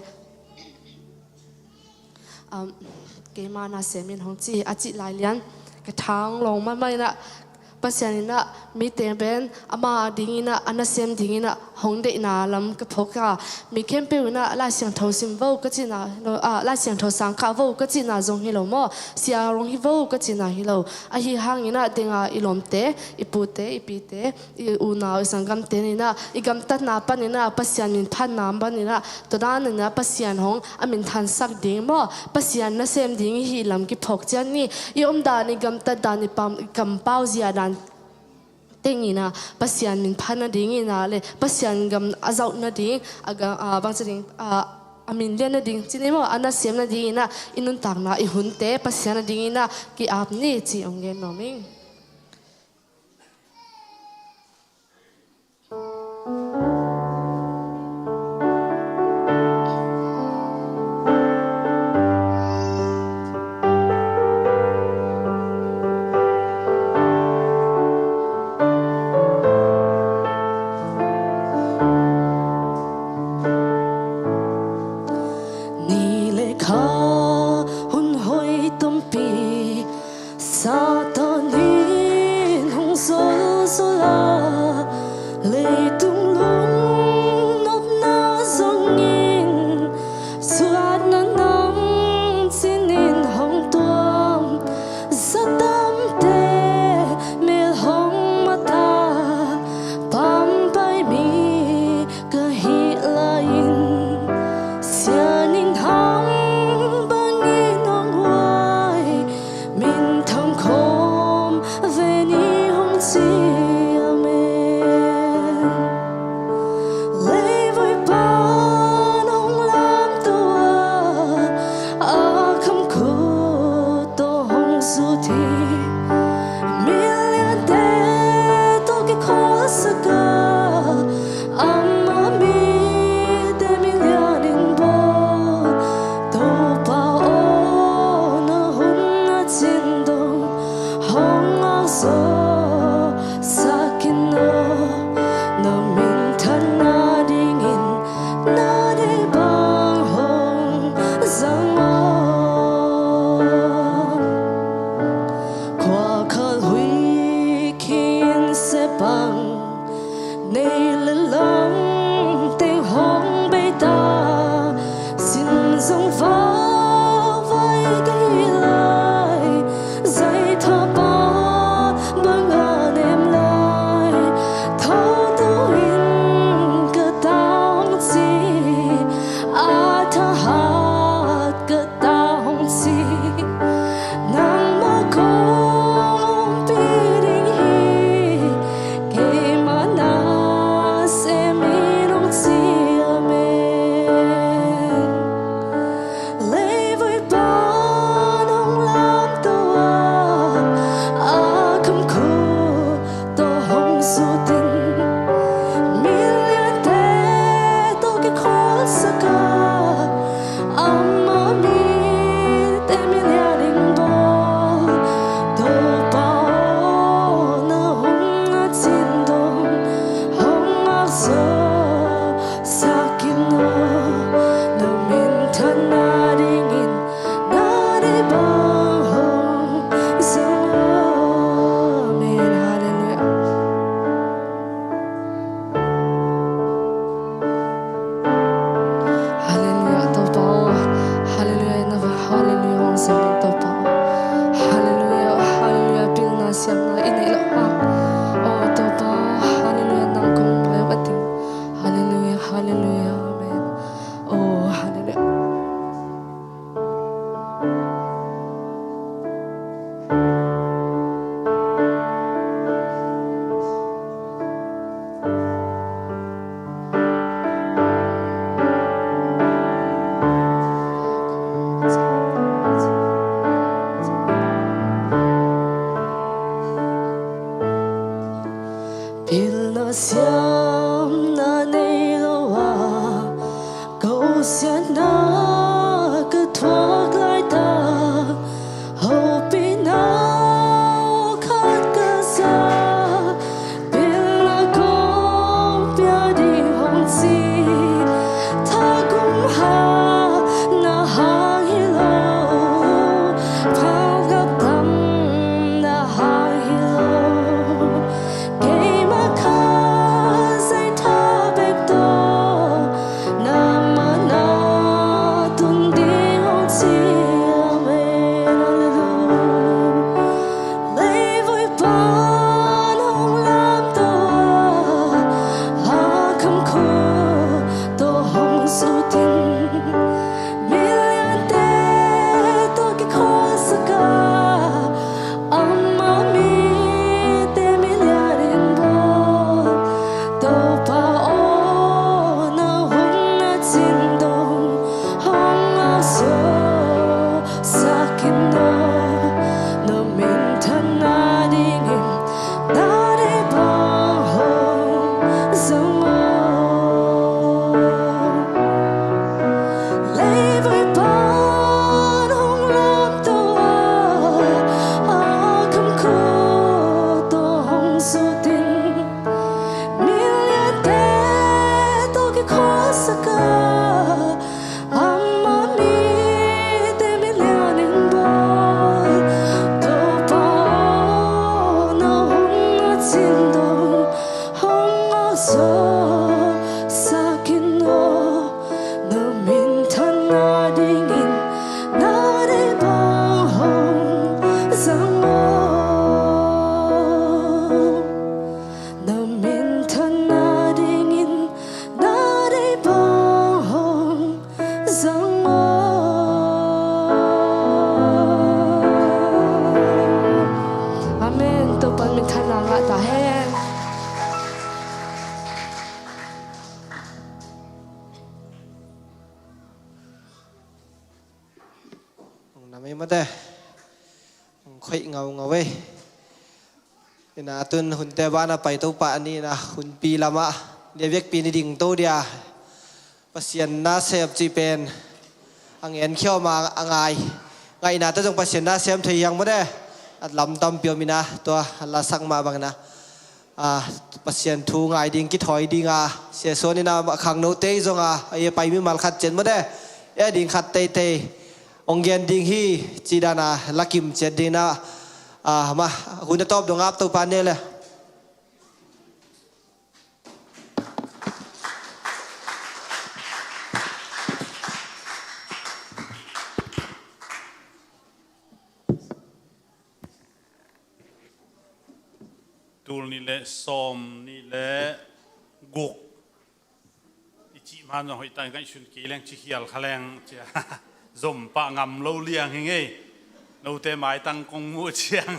um, keima nasem in hong ci a cih lai lian ka thang long mahmah in a, Pasian in a, mite pen ama ding in a, a nasem ding in a hong deihna lam ka phawk a, mi khempeuh in a Lai Siangtho sim vo ka cihna hi lo, ah, Lai Siangtho sang kah vo ka cihna zong hi lo maw, sia rong hi vo ka cihna hi lo. Ahi hangin a, deng a i lawmte, i pute, i pite, i unau, i sanggamte in a, i gamtatna panin a, Pasian min phatna panin a, tua dan in a Pasian hong a min thansak ding maw, Pasian nasem ding i hi lam kiphawk cian ni. I omdan, i gamtatdan, i pam, i kampau ziadan teng in a Pasian min phat nading in a le Pasian gam a zauh nading, a ga-, a bangci ding, a, a min lian nading, ci ni maw, a nasem nading in a i nuntakna, i hunte Pasian nading in a ki-ap ni ci ong gen nuam ing. Leitung lungnopna zongin suahna nang cinin hong tuam. Zatamte mel hong mata pampai mi ka hih lai-in, sianin hang bangin hong huai, minthang khawm ve ni hong ci a men. Leivui pan hong lamto a, a kham khut tawh hong zut hi. Miliante tawh kikholsak a, ama mite milian in bawl. Topa aw, na hun a cin dong hong ngak zawsak in aw, na minthanna dingin na deih bang hong zang aw. Khua khat huih khin sepang, nei le lam teng hong bei ta, sin zong vakvai ka hih lai, zai thapa bang a nem lai, tho to in ka ta hong ci, a thahat ka ta hong ci, nangmah kongpi ding hi, keimah nasem in hong ci a men. Leivui pan hong lamto a, a kham khut tawh hong zut in, miliante tawh kikholsak a, ama mite milian in bawl. Topa aw, na hun a cin dong hong ngak zawsak in aw, na minthanna dingin na deih bang hong zang aw. Amen. Halleluiah. Halleluiah, Topa aw. Halleluiah, na va, halleluiah, hong zang in Topa aw. Halleluiah, halleluiah, pilna siamna i neih loh hang. Aw Topa, halleluiah, nang kong pai a ding. Halleluiah, halleluiah, amen. Aw, halleluiah. Pilna siamna nei lo a, ko siatna ka thuak laitak, hopihna khat ka za, pilna kong pia ding hong ci. Thakum hang na hang hi lo, phalgap tam na hang hi lo. Keimah kha zai tha bek tawh, na mana Ta hen. Hong na mei mate. Hong khoih ngaungau ei. Ina tun hunte bana pai to pah ni ina hunpi lama lia biakpi ni ding to dia. Pasian na sem cih pen a ngen khiau ma a ngai. Ngaihna te zong Pasian na sem thei hiang mate. A lam tampi om ina tua lasak mah bang ina. Ah, Pasian thu ngai ding kithawi ding a, Sia Suan in a khangno tei zong a, a ia pai mimal khat ciat mate, ia ding khat teitei hong gen ding hi, ci dan a lakim ciat ding na, ah, ma, hun a tawp dong ap to pa ne le. Tul nih le sawm nih le guk i cih man zong hoih ta, ngaihsun kei leng ci khial kha leng cia zom pah ngam lo liang hi ngei. Note maitang kong muh ciang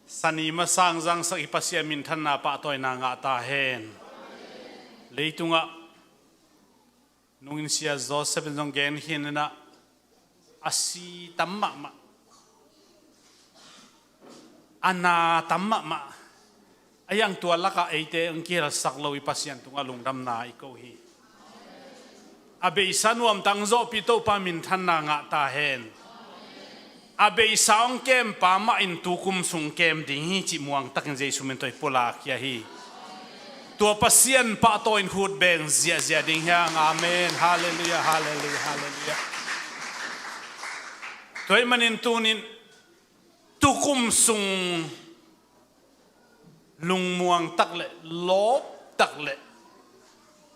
sani masang zangsak i Pasian minthanna pahtawina ngah ta hen. Leitungah nungin Sia Joseph in zong gen khin inah a si tam mahmah, a na tam mahmah, a iang tua lakah eite hong kihelsak lo i Pasian tungah lungdamna i ko hi. A beisa nuamtang zawhpi Topa minthanna ngah ta hen. A beisa hong kempa mah in tukum sung kem ding hi cih muangtakin Jesu min tawh i pulak hi a hi. Tua Pasian pahtawi in khut beng ziahziah ding hiang. Amen. Halleluiah, halleluiah, halleluiah. Tua ahih manin tunin tukum sung lungmuang tak le lawp tak le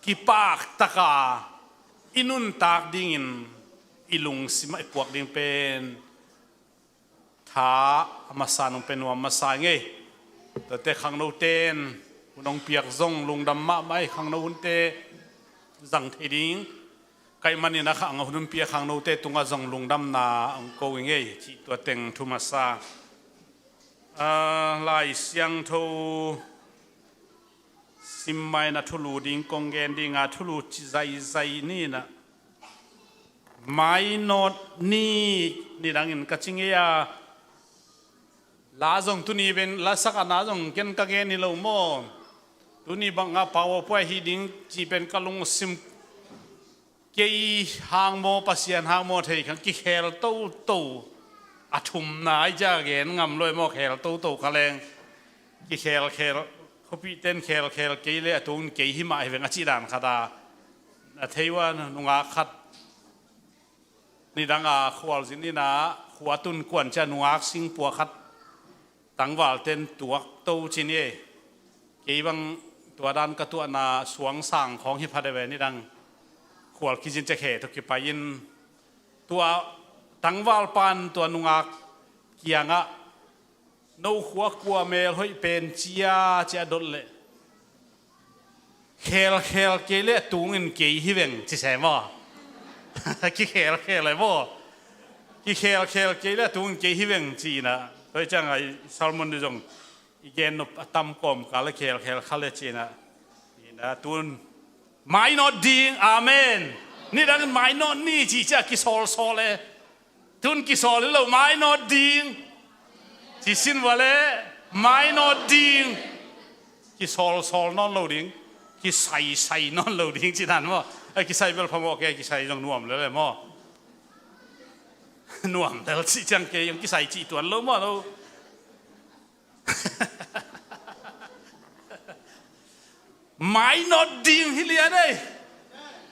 kipak taka i nuntak dingin i lungsimah i puak ding pen tha a masa nung pen nuam masa ngei. Tuate khangnote in hun hong piak zong lungdam mahmah i khangno hunte zang thei ding. Kaih manin a khang a hun hong piak khangnote tungah zong lungdamna hong ko i ngei cih tua teng thu masa. Ah, Lai Siangtho sim maina thulu ding kong gen dinga thulu ci zaizai ninah mainawt ni nidangin ka ci ngei a. La zong tuni ven la sakana zong ken ka gen hi lo maw? Tuni banga powerpoint hi ding ci pen ka lungsim kei hang maw, Pasian hang maw thei khan kikhel toto. A thumna i ca gen ngam lo e maw, khel toto kha leng. Kikhelkhel, khuapihte in khelkhel kei le a tungin kei hi mah hi veng a cih dan khat a. Na thei ua nungak khat nidanga khualzin ina khua tun kuan cia nungak singpua khat tangvalte in tuak to ci ni e. Kei bang tua dan ka tuahna suangsang khawng hi pha de ve nidang khual kizin cia khe tawh kipai in tua tangvalpa in tua nungak kiangah no khua kua mel hoih pen cia cia dot leh khelkhel kei le a tungin kei hi veng ci se maw? Kikhelkhel e maw? Kikhelkhel kei le a tungin kei hi veng ci ina. Tua hi cianga i sermon dih zong i gen nop a tam kawmkal a khelkhel kha le ci ina. Ina tun mainawt ding. Amen. Nidangin mainawt ni ci cia kisawlsawl e. Tun kisawl hi lo, mainawt ding. Ci sin vale, mainawt ding. Kisawlsawl nawn lo ding. Kisaisai nawn lo ding ci dan maw? A kisai bel phamawh kei, kisai zong nuam lele maw? Nuam lel cih ciang kei zong kisai cih tuan lo maw lo? Mainawt ding hi lian ei.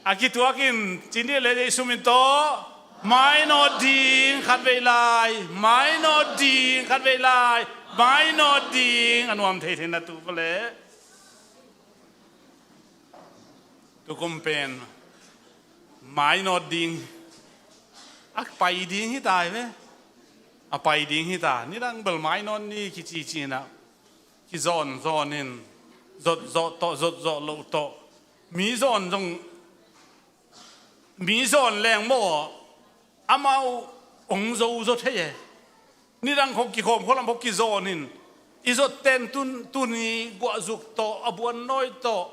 A kituakin cin dih le Jesu min tawh mainawt ding khat vei lai, mainawt ding khat vei lai, mainawt ding a nuam thei thei na tu pale. Tukum pen mainawt ding a pai ding hi ta hi ve. A pai ding hi ta. Nidang bel mainawt ni kici cina kizawn zawn in zot zawh tawh zot zawh loh tawh mi zawn zong mi zawn leng maw amau ong zo zaw thei e. Nidang khong kikhawm khualam khong kizawn in, i zawtten tun, tuni guahzuk tawh, a buannawi tawh,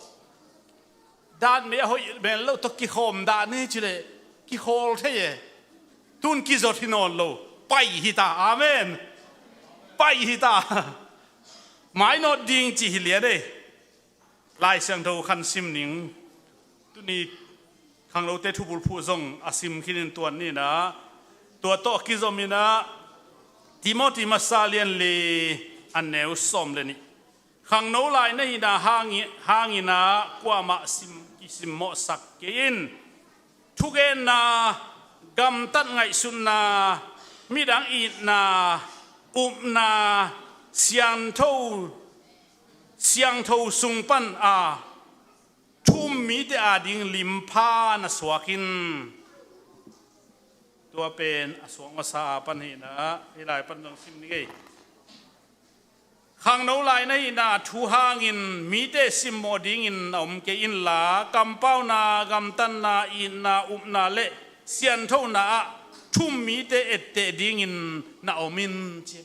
dan mei a hoih mel loh tawh kikhawm dah ni cileh kikhawl thei e. Tun kizawt hi nawn lo. Pai hi ta. Amen. Pai hi ta. Mainawt ding ci hi lian e. Lai Siangtho khan sim ning. Tuni khangnote thubulphuh zong a sim khinin tuan ninah, tua tawh a kizominah Timoti masa lian li a neu sawm le nih. Khangno lai na hihna hangi-, hanginah kuamah sim, kisimmawhsak kei in. Thugenna, gamtat ngaihsutna, midang itna, upna, siangtho, siangtho sung pan a thu um mite ading limpha na suak in. Tua pen a suak masa a pan hinah, hih lai pan zong sim ni kei. Khangno lai na hihna thu hangin mite simmawh dingin a om kei inla, kampauna, gamtatna, itna, upna le sianthona ah thu um mite etteh dingin na om in ci.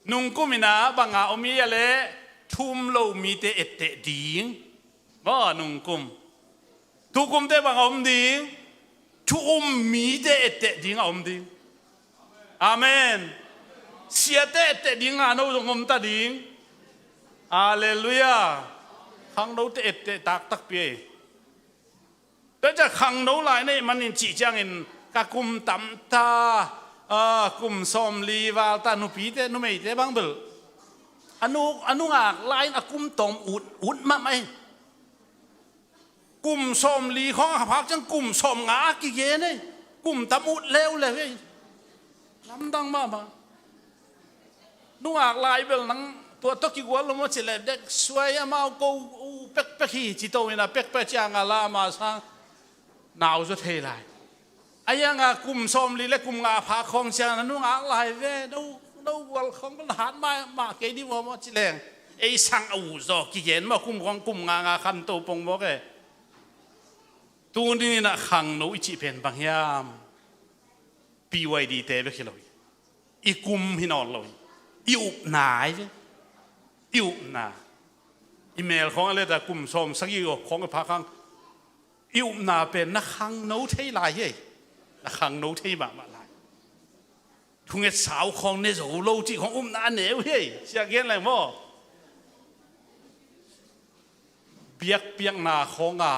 Nungkum inah banga om i a leh thu um lo mite etteh ding. Maw, nungkum. Tukumte banga om ding. Thu um mite etteh ding a om ding. Amen. Siate etteh ding a no zong om ta ding. Halleluiah. Khangnote etteh taktakpi ei. Tua ciang khangno lai na hih manin cih ciangin ka kum tam ta, a, kum sawmli val ta, nupite, numeite bang bel a nu, a nungak lai-in a kum tawm ut, ut mahmah ei. Kum sawmli khawng a phak ciang kum sawmnga a kigen ei. Kum tam ut leuleu ei. Lamdang mahmah. Nungak lai bel nang tua tawh kigual lo maw cileh dek suai amau ko uh pekpek hi ci to inah pekpek cianga la ama sang nau zaw thei lai. A ianga kum sawmli le kum nga pha khawng ciang na nungak lai ve no, no gual khawng bel na hat mah, mah kei dih maw maw cileng. Ei sang a uh zaw kigen maw kum khawng kum nga nga khan to pong maw ke. Tuni inah khangno i cih pen bang hiam? P Y D te bek hi lo hi. I kum hi nawn lo hi. I upna hi ve. I upna. I mel khawng a leta kum sawm sagih khawng a phak hang. I upna pen na khangno thei lai hi ei. Na khangno thei mahmah lai. Thunget sau khawng ne zo lo cih khawng upna a neu hi ei. Sia gen lai maw. Biakpiakna khawnga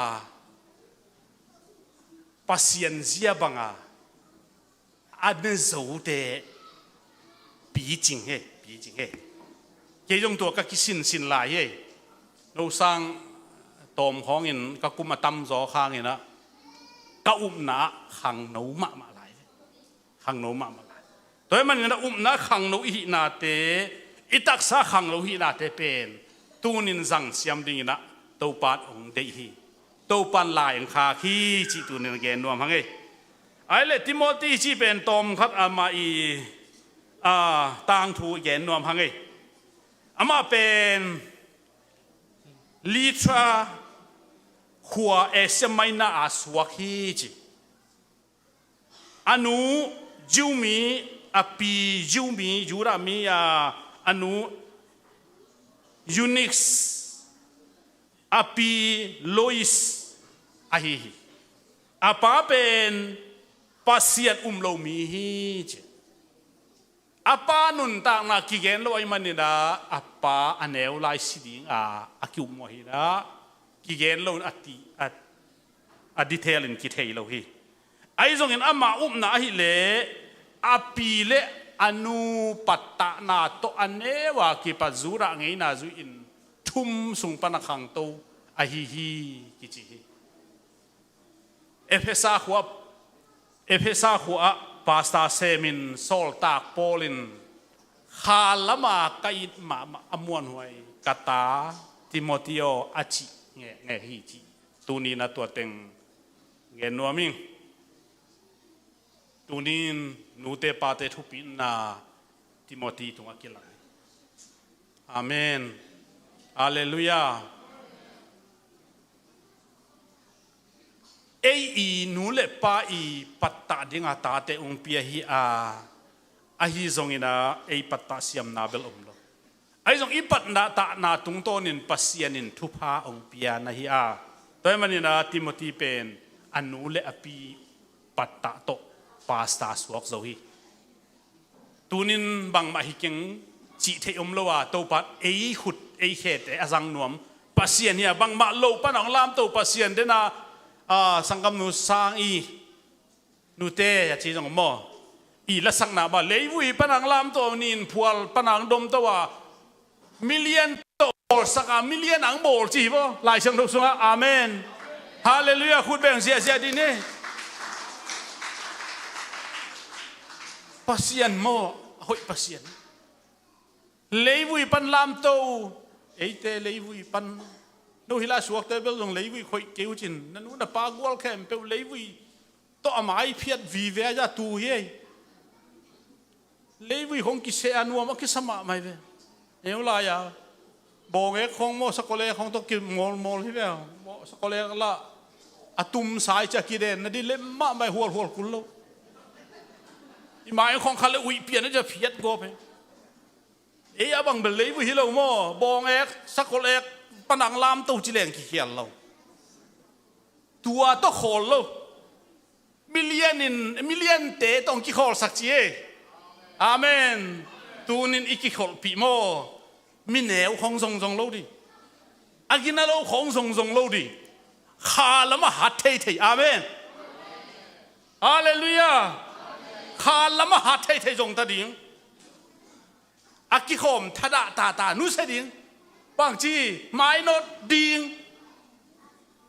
Pasian zia banga a ne zote picing he, picing he. Kei zong tua ka kisinsin lai he. No sang tawm khawngin ka kum a tamzaw khanginah ka upna ah khangno mahmah lai he. Khangno mahmah lai. Tua hi manin a upna khangno i hihnate, i taksa khangno hihnate pen tunin zangsiam dinginah Topan hong deih hi. Topan lai hong khak hi cih tunin a gen nuam hang ei. Ai le Timoti cih pen tawmkhat amah i, a, tangthu i gen nuam hang ei. Amah pen Lystra khua Asia Minor a suak hi ci. A nu Jew mi, a pi Jew mi, Judah mi a, a nu Eunice, a pi Lois ahi hi. A pa pen Pasian um lo mi hi ci. A pa nuntakna kigen lo ahih maninah a pa a neu lai si dinga a kiummawh hinah kigen lo in a ti, a, a detail in kithei lo hi. Ahi zongin ama upna ahileh a pi le a nu pattahna tawh a neu a kipat Judah ngeina zui-in thum sung pan a khangto ahi hi kici hi. Efesa khua, Efesa khua ah pastor semin sawltak Paul in kha lama ka it mahmah a muanhuai ka ta Timothy aw a cih ngekngek hi cih. Tuninah tua teng gen nuam ing. Tunin nute pate thupitna Timothy tungah kilang. Amen. Halleluiah. Ei i nu le pa i pattah dinga tate ung pia hi a, Ahi zongin ah ei pattah siamna bel om lo. Ahi zong i pattah tahna tungtawnin Pasian in thupha hong pia na hi a. Tua ahih manin ah Timothy pen a nu le a pi pattah tawh pastor suak zo hi. Tunin bangmah hi keng cih theih om lo a, Topa in ei khut ei khete a zang nuam Pasian hi a, bangmah lo pan a hong lamto Pasian den a, a, sanggamnu Sang i nute a ci zong maw, i lasakna mah leivui pan a hong lamto, nin phual pan a hong domto a, million tawh bawlsak a, million a hong bawl ci hi maw, Lai Siangtho sungah. Amen. Halleluiah. Khut beng ziahziah dih ni. Pasian maw, a hoih Pasian. Leivui pan lamto, eite leivui pan. No hi lai suakte bel zong leivui khoih kei uh cin, na nu na pa gual khempeuh leivui tawh a mai phiat vive a, tu hi ei. Leivui khong kiseh a nuam a kisa mahmah hi ve. Eu lai a bawngek khong maw, sakolek khong tawh kimawlmawl hi ve. Maw, sakolek lah a tum sai cia kiden na di lem mahmah, hualhual kul lo. I mai khong khat le uih pian a cia phiat gawp hi. Ei a bang bel leivui hi lo maw, bawngek sakolek pan a hong lamto ci leng kikhial lo. Tua tawh khawl lo. Million in, million te tawh hong kikhawlsak ci ei. Amen. Tunin i kikholhpih maw, mineu khong zongzong lo dih. A gina lo khong zongzong lo dih. Kha lamah hat theithei. Amen. Halleluiah. Kha lamah hat theithei zong ta ding. A kikhawm thadah tata nusia ding. Bangci mainawt ding.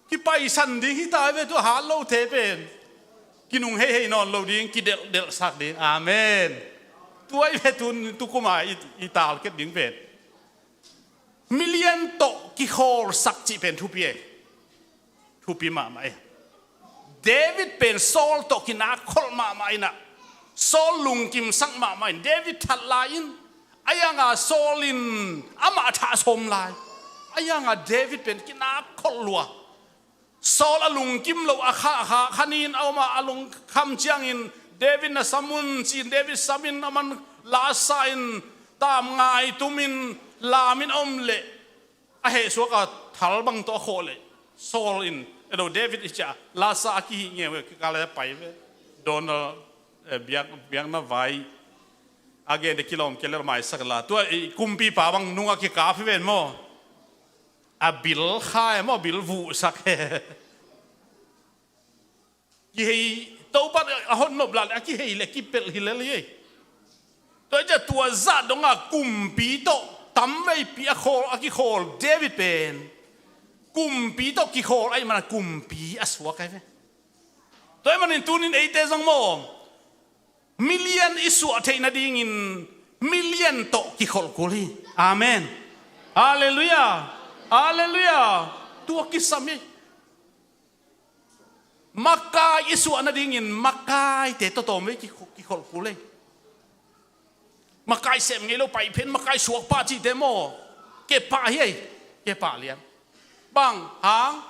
Kipaisan ding hi ta ve, tua hat lote pen. Kinung heihei nawn lo ding, kidelhdelhsak ding. Amen. Tua i ve tun, tukuma i, i talket ding pen. Million tawh kikhawlsak cih pen thupi e. Thupi mahmah e. David pen Saul tawh kinakkholh mahmah inah, Saul lungkimsak mahmah in David that lai-in, a ianga Saul in amah thah sawm lai. A ianga David pen kinakkholh lua. Saul a lungkim loh a khahkhah khanin a om a, a lungkham ciangin David na sam un ci-in David samin, aman lasa in tamngai tumin lamin a om leh, a hehsuak a thal bang tawh a khawh leh, Saul in, edo David i ciah lasa a kihih ngeu, kikal a pai ve. Donald, eh, biak, biakna vai a gen de kilawm kelel maisak la. Tua i kumpipa bang nung a kikap hi ven maw? A bil kha e maw, bil vuhsak e. Kihei, Topa a hon nop la le a kihei le kipelh hi lel hi. Tua i ciah tua zah donga kumpi tawh tamveipi a khawl, a kikhawl David pen kumpi tawh kikhawl ahih mana kumpi a suak ahi ve. Tua ahih manin tunin eite zong maw, million i suah theih nadingin million tawh kikholh kul hi. Amen. Halleluiah. Halleluiah. Tua kisam hi. Makai i suah nadingin makaite tawh tawmvei kikholh kul hi. Makai sem ngei lo paiphen, makai suak pah cihte maw, kepah hi ei. Kepah lian. Bang hang?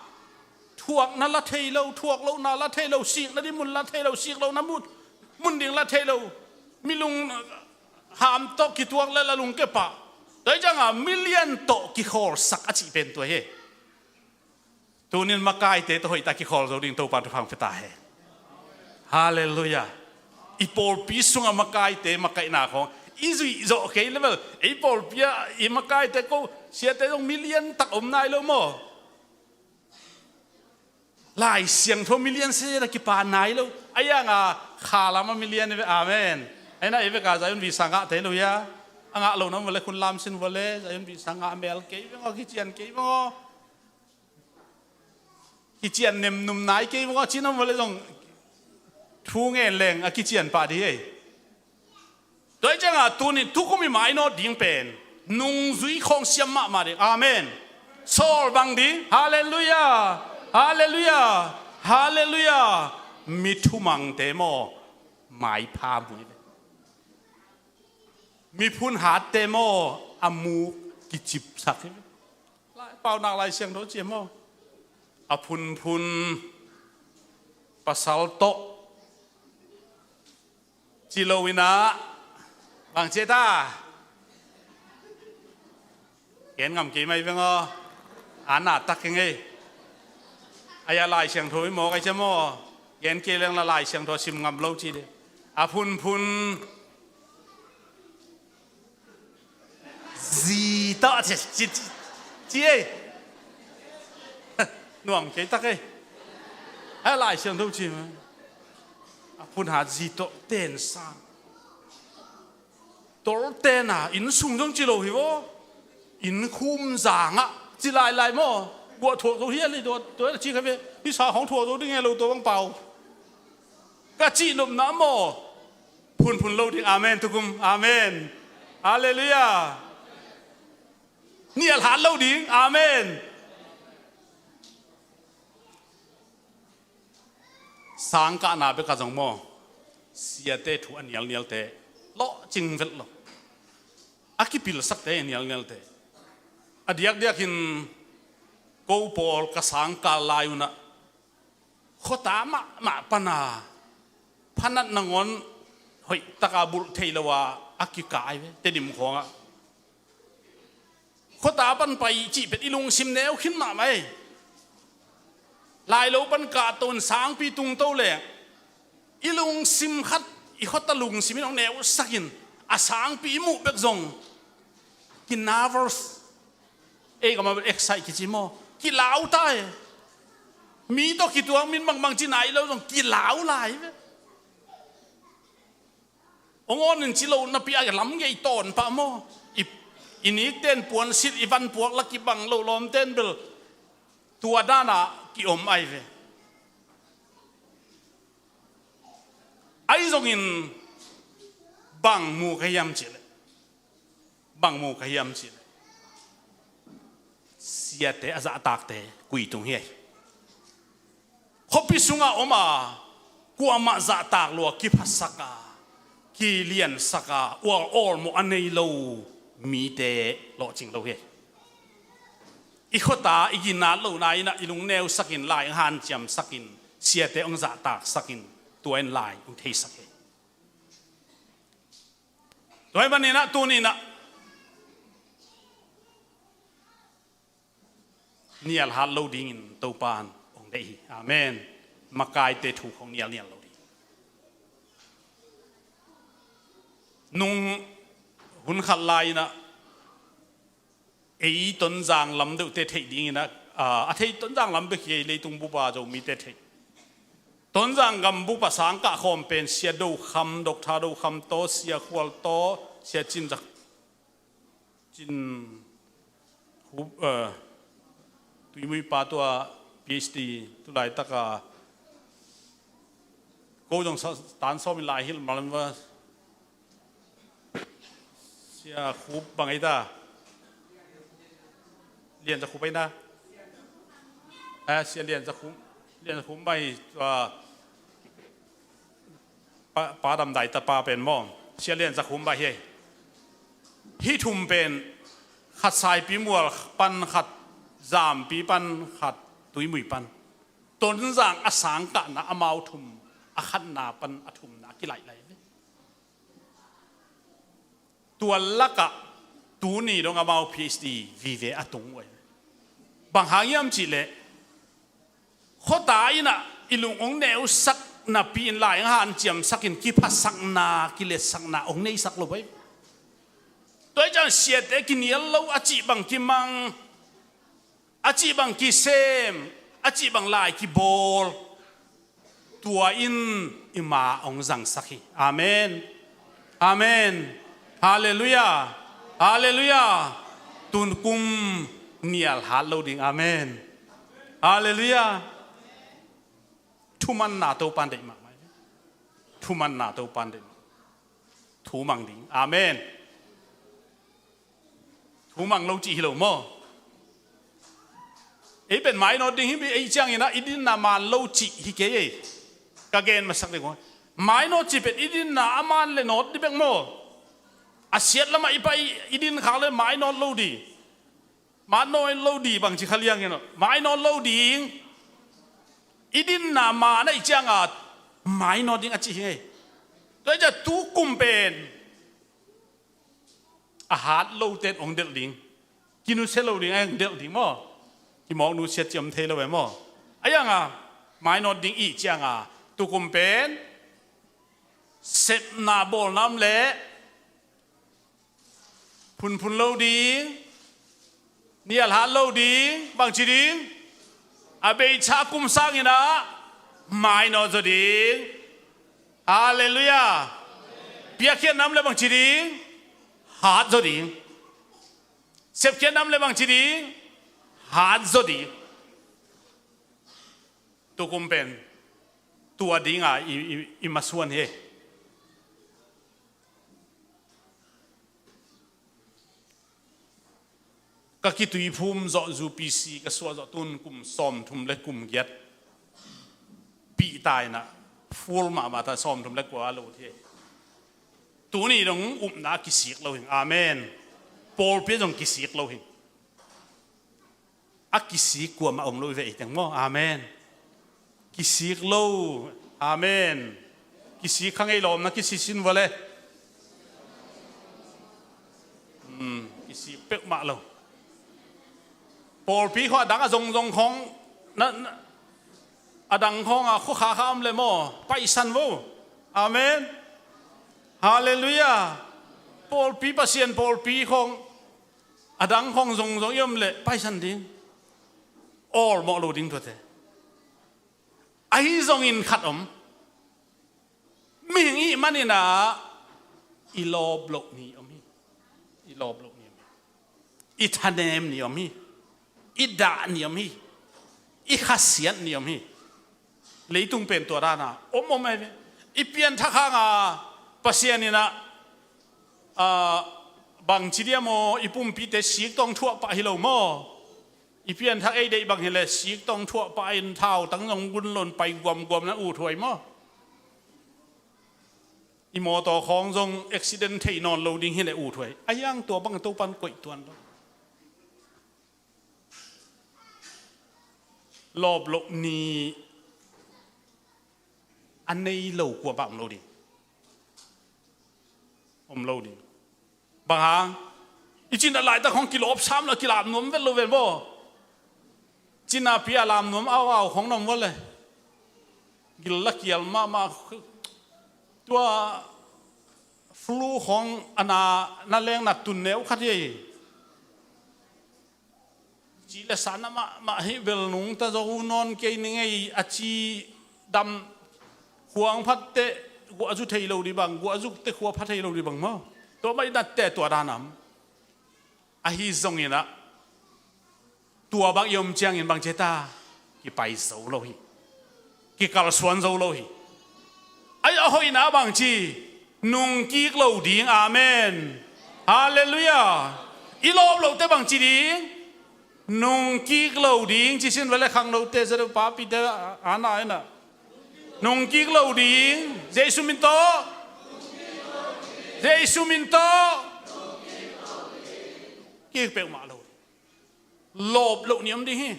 Thuakna la thei lo, thuak lohna la thei lo, sikna ding mun la thei lo, sik lohna mun, mun ding la thei lo. Milung ham tawh kituak le la lungke pah. Tua hi cianga million tawh kikhawlsak a cih pen tua hi. Tunin makaite tawh hoihtak kikhawl zo ding Topa thupha pia ta hen. Halleluiah. I pawlpi sungah makaite makaihna khawng i zuih zawh kei le bel, ei pawlpi ah i makaite ko siate zong million tak om nai lo maw? Lai Siangtho million se na kipan nai lo. A ianga kha lama million i ve. Amen. Aina i veka Zion visa ngah thei lo hia? A ngah lo na um vale khun lamsin vale, Zion visa ngah mel kei veng aw, kician kei veng aw. Kician nemnum nai kei veng aw, cin om vale zong thu ngen leng a kician pah dih ei. Tua hi cianga tunin tukum i mainawt ding pen nungzui khawng siam mahmah ding. Amen. Saul bang ding. Halleluiah. Halleluiah. Halleluiah. Mi thumangte maw, maipha mu hi ve. Miphun hatte maw, a muk kicipsak hi ve. Lai, Paunak Lai Siangtho ciam maw, a phunphun pasal tawh ci lo inah, Bang ci ta? Gen ngam kei mai veng aw. A na tak keng ei. Ai a Lai Siangtho i mawk ai cia maw? Gen kei leng la Lai Siangtho sim ngam lo ci de. A phunphun zi tawh ci, ci, ci, ci ei. Nuam kei tak ei. A Lai Siangtho ci ma. A phun hat zi tawh ten sang. Toltena, inn sung zong ci lo hi vaw. Inn khum zangah ci lailai maw? Guah thuak zo hi a lei tua, tua ci kha ve. Hi sa khawng thuak zo ding e lo tua bang pau. Ka cihnopna maw? Phunphun lo ding. Amen tukum. Amen. Halleluiah. Nial hat lo ding. Amen. Sangkahna bek a zong maw, siate thu a nialnialte lawhcing velh lo. A kipilsakte a nialnialte. A diakdiakin ko pawl ka sangkah lai unah khuata mahmah pana phanat nangawn hoihtaka bulh thei lo a a kikah ai ve, Tedim khawngah. Khuata pan pai cih pet i lungsim neu khin mahmah ei. Lailo pan kahto in sangpi tungto le i lungsim khat, i khuata lungsim in hong neusakin a sangpi i muh bek zong kinervous, ei ka ma excite kici maw, kilau ta e. Mi tawh kituak min bangbang ci nai lo zong kilau lai ve. Hong on in ci lo napi a lam ngei tawn pah maw? I, i nikten puansilh, i vanpuak la kibang lo lawmten bel tua dana kiom ai ve. Ai zongin bang mu ka hiam cih leh, bang mu ka hiam cih leh, siate a zahtakte kui tung hi ei. Khuapi sungah om a, kuamah zahtak lua kiphasak a, kiliansak a, ual awlmawh a nei lo mite lawhcing lo hi. I khuata i ginat lohna innah i lungneusakin, lai hong hanciamsakin, siate hong zahtaksakin, tua in lai hong theisak hi. Tua hi maninah tuninah nial hat lo dingin Topa in hong deih hi. Amen. Makaite thu khong nialnial lo ding. Nung hun khat lai-inah ei Tonzang lam deuhte theih dinginah, a, a thei Tonzang lam bek hi, leitung bupa Zomite theih. Tonzang gam bupa sangkah khawm pen Sia Do Kham, Doctor Do Kham tawh, Sia Khual tawh, Sia Cin Zak Cin Khup, eh, Tuimui pa tua PhD tu laitaka ko zong sa-, tan sawm in lai hilh malam va. Sia Khup bang ei ta? Lian Za Khup ei na? Eh, Sia Lian Za Khup, Lian Za Khup mai tua pa, pa damdai tapa pen maw? Sia Lian Za Khum bah hi. Hih thum pen khat Saipi mual pan, khat Zampi pan, khat Tuimui pan. Tonzang a sangkahna amau thum, a khatna pan a thumna a kilailai ve. Tua lakah tuni dong amau PhD vive a tung uh ahi. Bang hang hiam cihleh, khuata innah i lung hong neusak napi-in lai hong hanciamsakin kiphasakna, kiletsakna hong neisak lo pai. Tua hi ciang siate kinial lo, a cih bang kimang, a cih bang kisem, a cih bang lai kibawl, tua in i ma hong zangsak hi. Amen. Amen. Halleluiah. Halleluiah. Tun kum nial hat lo ding. Amen. Halleluiah. Thumanna Topan deih mahmah. Thumanna Topan deih mahmah. Thumang ding. Amen. Thumang lo cih hi lo maw? Ei pen mainawt ding hi, ei cianginah i dinna man lo cih hi kei ei. Ka gen masak ding uh. Mainawt cih pen i dinna a man le nawt ding bek maw? A siat lamah i pai i din khak le mainawt lo ding. Mainawt lo ding bang ci kha liang hi no. Mainawt lo ding. I dinna man a i cianga mainawt ding a cih hi ngei. Tua i ciah tu kum pen A hat lote in hong delh ding. Kinusia lo ding a hong delh ding maw. Kimawk nusiat ci om thei lo e maw. A hiang a mainawt ding i hih ciang a tukum pen sepna bawlna om leh phunphun lo ding, nial hat lo ding, bangci ding, a beisa kum sangin ah mainawt zaw ding. Halleluiah. Piakkhiatna om leh bangci ding, hat zaw ding. Sepkhiatna om leh bangci ding, hat zaw ding. Tukum pen tua dinga i, i, i masuan hi. Ka kituiphum zawh, U P C ka suah zawh, tun kum sawmthum le kum giat pihta in ah, full mahmah ta, sawmthum le kua a lo thei. Tuni dong upna a kisik lo hi. Amen. Pawlpi zong kisik lo hi. A kisik kuamah om lo hi ve, ei teng maw. Amen. Kisik lo. Amen. Kisik kha ngei lawm na kisisin vua le. Hmm, kisik peuhmah lo. Pawlpi khawng a dang a zongzong khawng na, na, a dang khawng a khua kha kha om le maw, paisan vo. Amen. Halleluiah. Pawlpi, Pasian pawlpi khawng a dang khawng zongzong i om leh paisan ding. Awlmawh lo ding tuate. Ahi zongin khat om. Mihing i hih manin ah i lawp loh ni om hi. I lawp loh ni om hi. I thanem ni om hi. I dah ni om hi. I khasiat ni om hi. Leitung pen tua dan a om om ahi ve. I pianthak hang a Pasian in ah, ah, bangci diam aw, i pumpite sik tawh thuah pah hi lo maw. I pianthak ei deih bang hi leh sik tawh thuah pah in thautang zong gun lo in pai guamguam na, uthuai maw. I mawtaw khawng zong accident thei nawn lo ding hi leh uthuai. A hiang tua bang Topan koih tuan lo. Lawp loh ni a nei lo kuamah om lo ding. Om lo ding. Bang hang? I cina laitak khawng kilawp sam lo, kilam nuam vet lo ven bo. Cina pi a lam nuam au au khawng na om vua le. Gil la kial mahmah. Tua flu khawng a na, na leng na tun neu khat hi. Ci le sa na mahmah hi, bel nungta zo nawn kei ning ei, a ci dam, khuang phatte guah zu thei lo ding bang, guah zukte khua pha thei lo ding bang maw. Tua mah i natte tua dan am. Ahi zongin ah, tua bang i om ciangin bang ci ta, kipai zo lo hi. Kikalsuan zo lo hi. Ai, a hoihna bang ci, nungkik lo ding. Amen. Halleluiah. I lawp lote bang ci ding? Nungkik lo ding. Ci sin vele khangnote, zade, papite, ana ina. Nungkik lo ding. Jesu min tawh. Jesu min tawh. Kik peuhmah lo. Lawp loh ni om ding hi.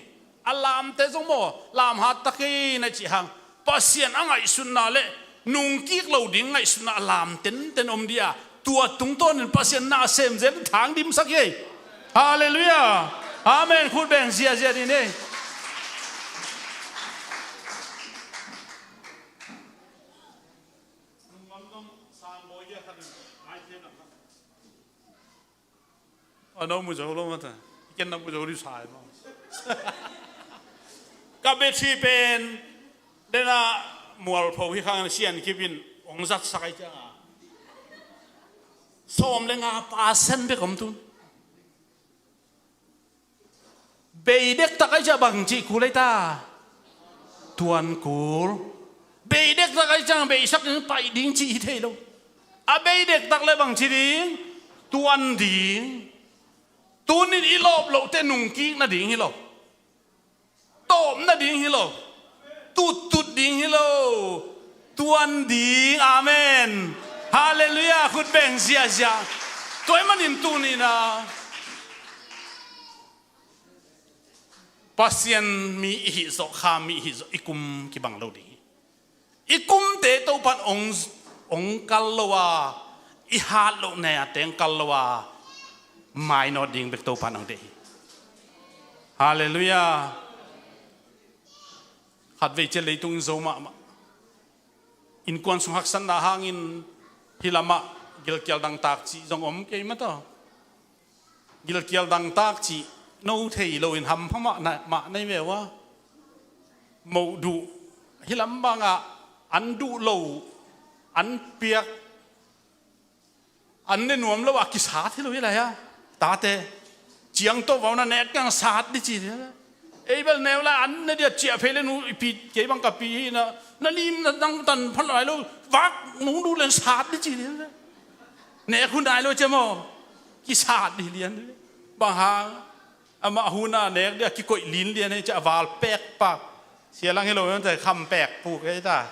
A lamte zong maw, lam hat ta kei na cih hang, Pasian a ngaihsutna le nungkik lo ding ngaihsutna a lam tenten om ding a, tua tungtawnin Pasian na sem zen thang dimsak hi. Halleluiah. Amen. Khut beng ziazia ding hi. A no mu zo lo mata. Ken na mu zo di sai maw. Ka battery pen dena mualpho hi khang Sian Kip in ong zatsak ai ciang a, sawm le nga percent bek om tun. Bei dektak ai ciang bang ci kul ai ta. Tuan kul. Bei dektak ai ciang beisak ding, pai ding ci hi thei lo. A bei dektak le bang ci ding? Tuan ding. Tunin i lawp lote nungkik nading hi lo. Tawp nading hi lo. Tuttut ding hi lo. Tuan ding. Amen. Halleluiah. Khut beng ziazia. Tua ahih manin tunin a, Pasian mi i hih zawh, kha mi i hih zawh, i kum kibang lo ding hi. I kumte Topan ong, ong kal lo a, i hat loh nei a teng kal lo a, mainawt ding bek Topa in hong deih hi. Halleluiah. Khatvei ciang leitung in zo mahmah, innkuan sung haksatna hangin hih lamah gilkial dangtak cih zong om kei mah tawh. Gilkial dangtak cih no thei loin hampha mah na, mah na hi ve uh a. Moh duh, hih lam bangah an duh lo, an piak, an ne nuam lo a kisat hi lo hi lai a. Tate ciang tawh vau na nek ngang sat dih ci hi. Ei bel neu lai an ne dia ciah phei le nu i pi kei bang ka pi hi na, na lim na dang tan phat lai lo, vak nung duh leng sat dih ci hi. Nek hun nai lo cia maw, kisat dih lian. Bang hang, amah hun a nek dia kikoih lin lian hi cia, a val pek pak. Sia lang hi lo, kham pek puk hi ta.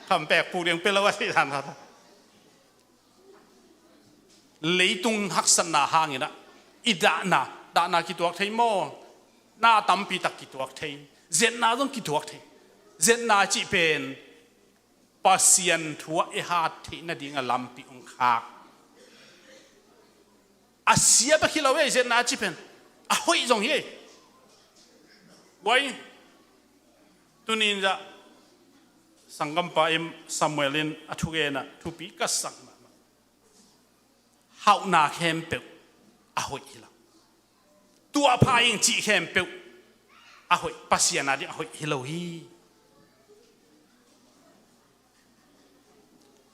Kham pek puk ding pe lo a si san khat. Leitung haksatna hangin ah i dahna, dahna kituak thei maw? Na tampi tak kituak thei. Zetna zong kituak thei. Zetna cih pen Pasian thu ah i hat theih nading a lampi hong khak. A sia bek hi lo ei, zetna cih pen a hoih zong hi ei. Guai, tuni in zah sanggampa in, Samuel in a thugen ah thupi ka sak mahmah. Hauhna khempeuh a hoih hi lo. Tuahpha ing cih khempeuh a hoih, Pasian a ding a hoih hi lo hi.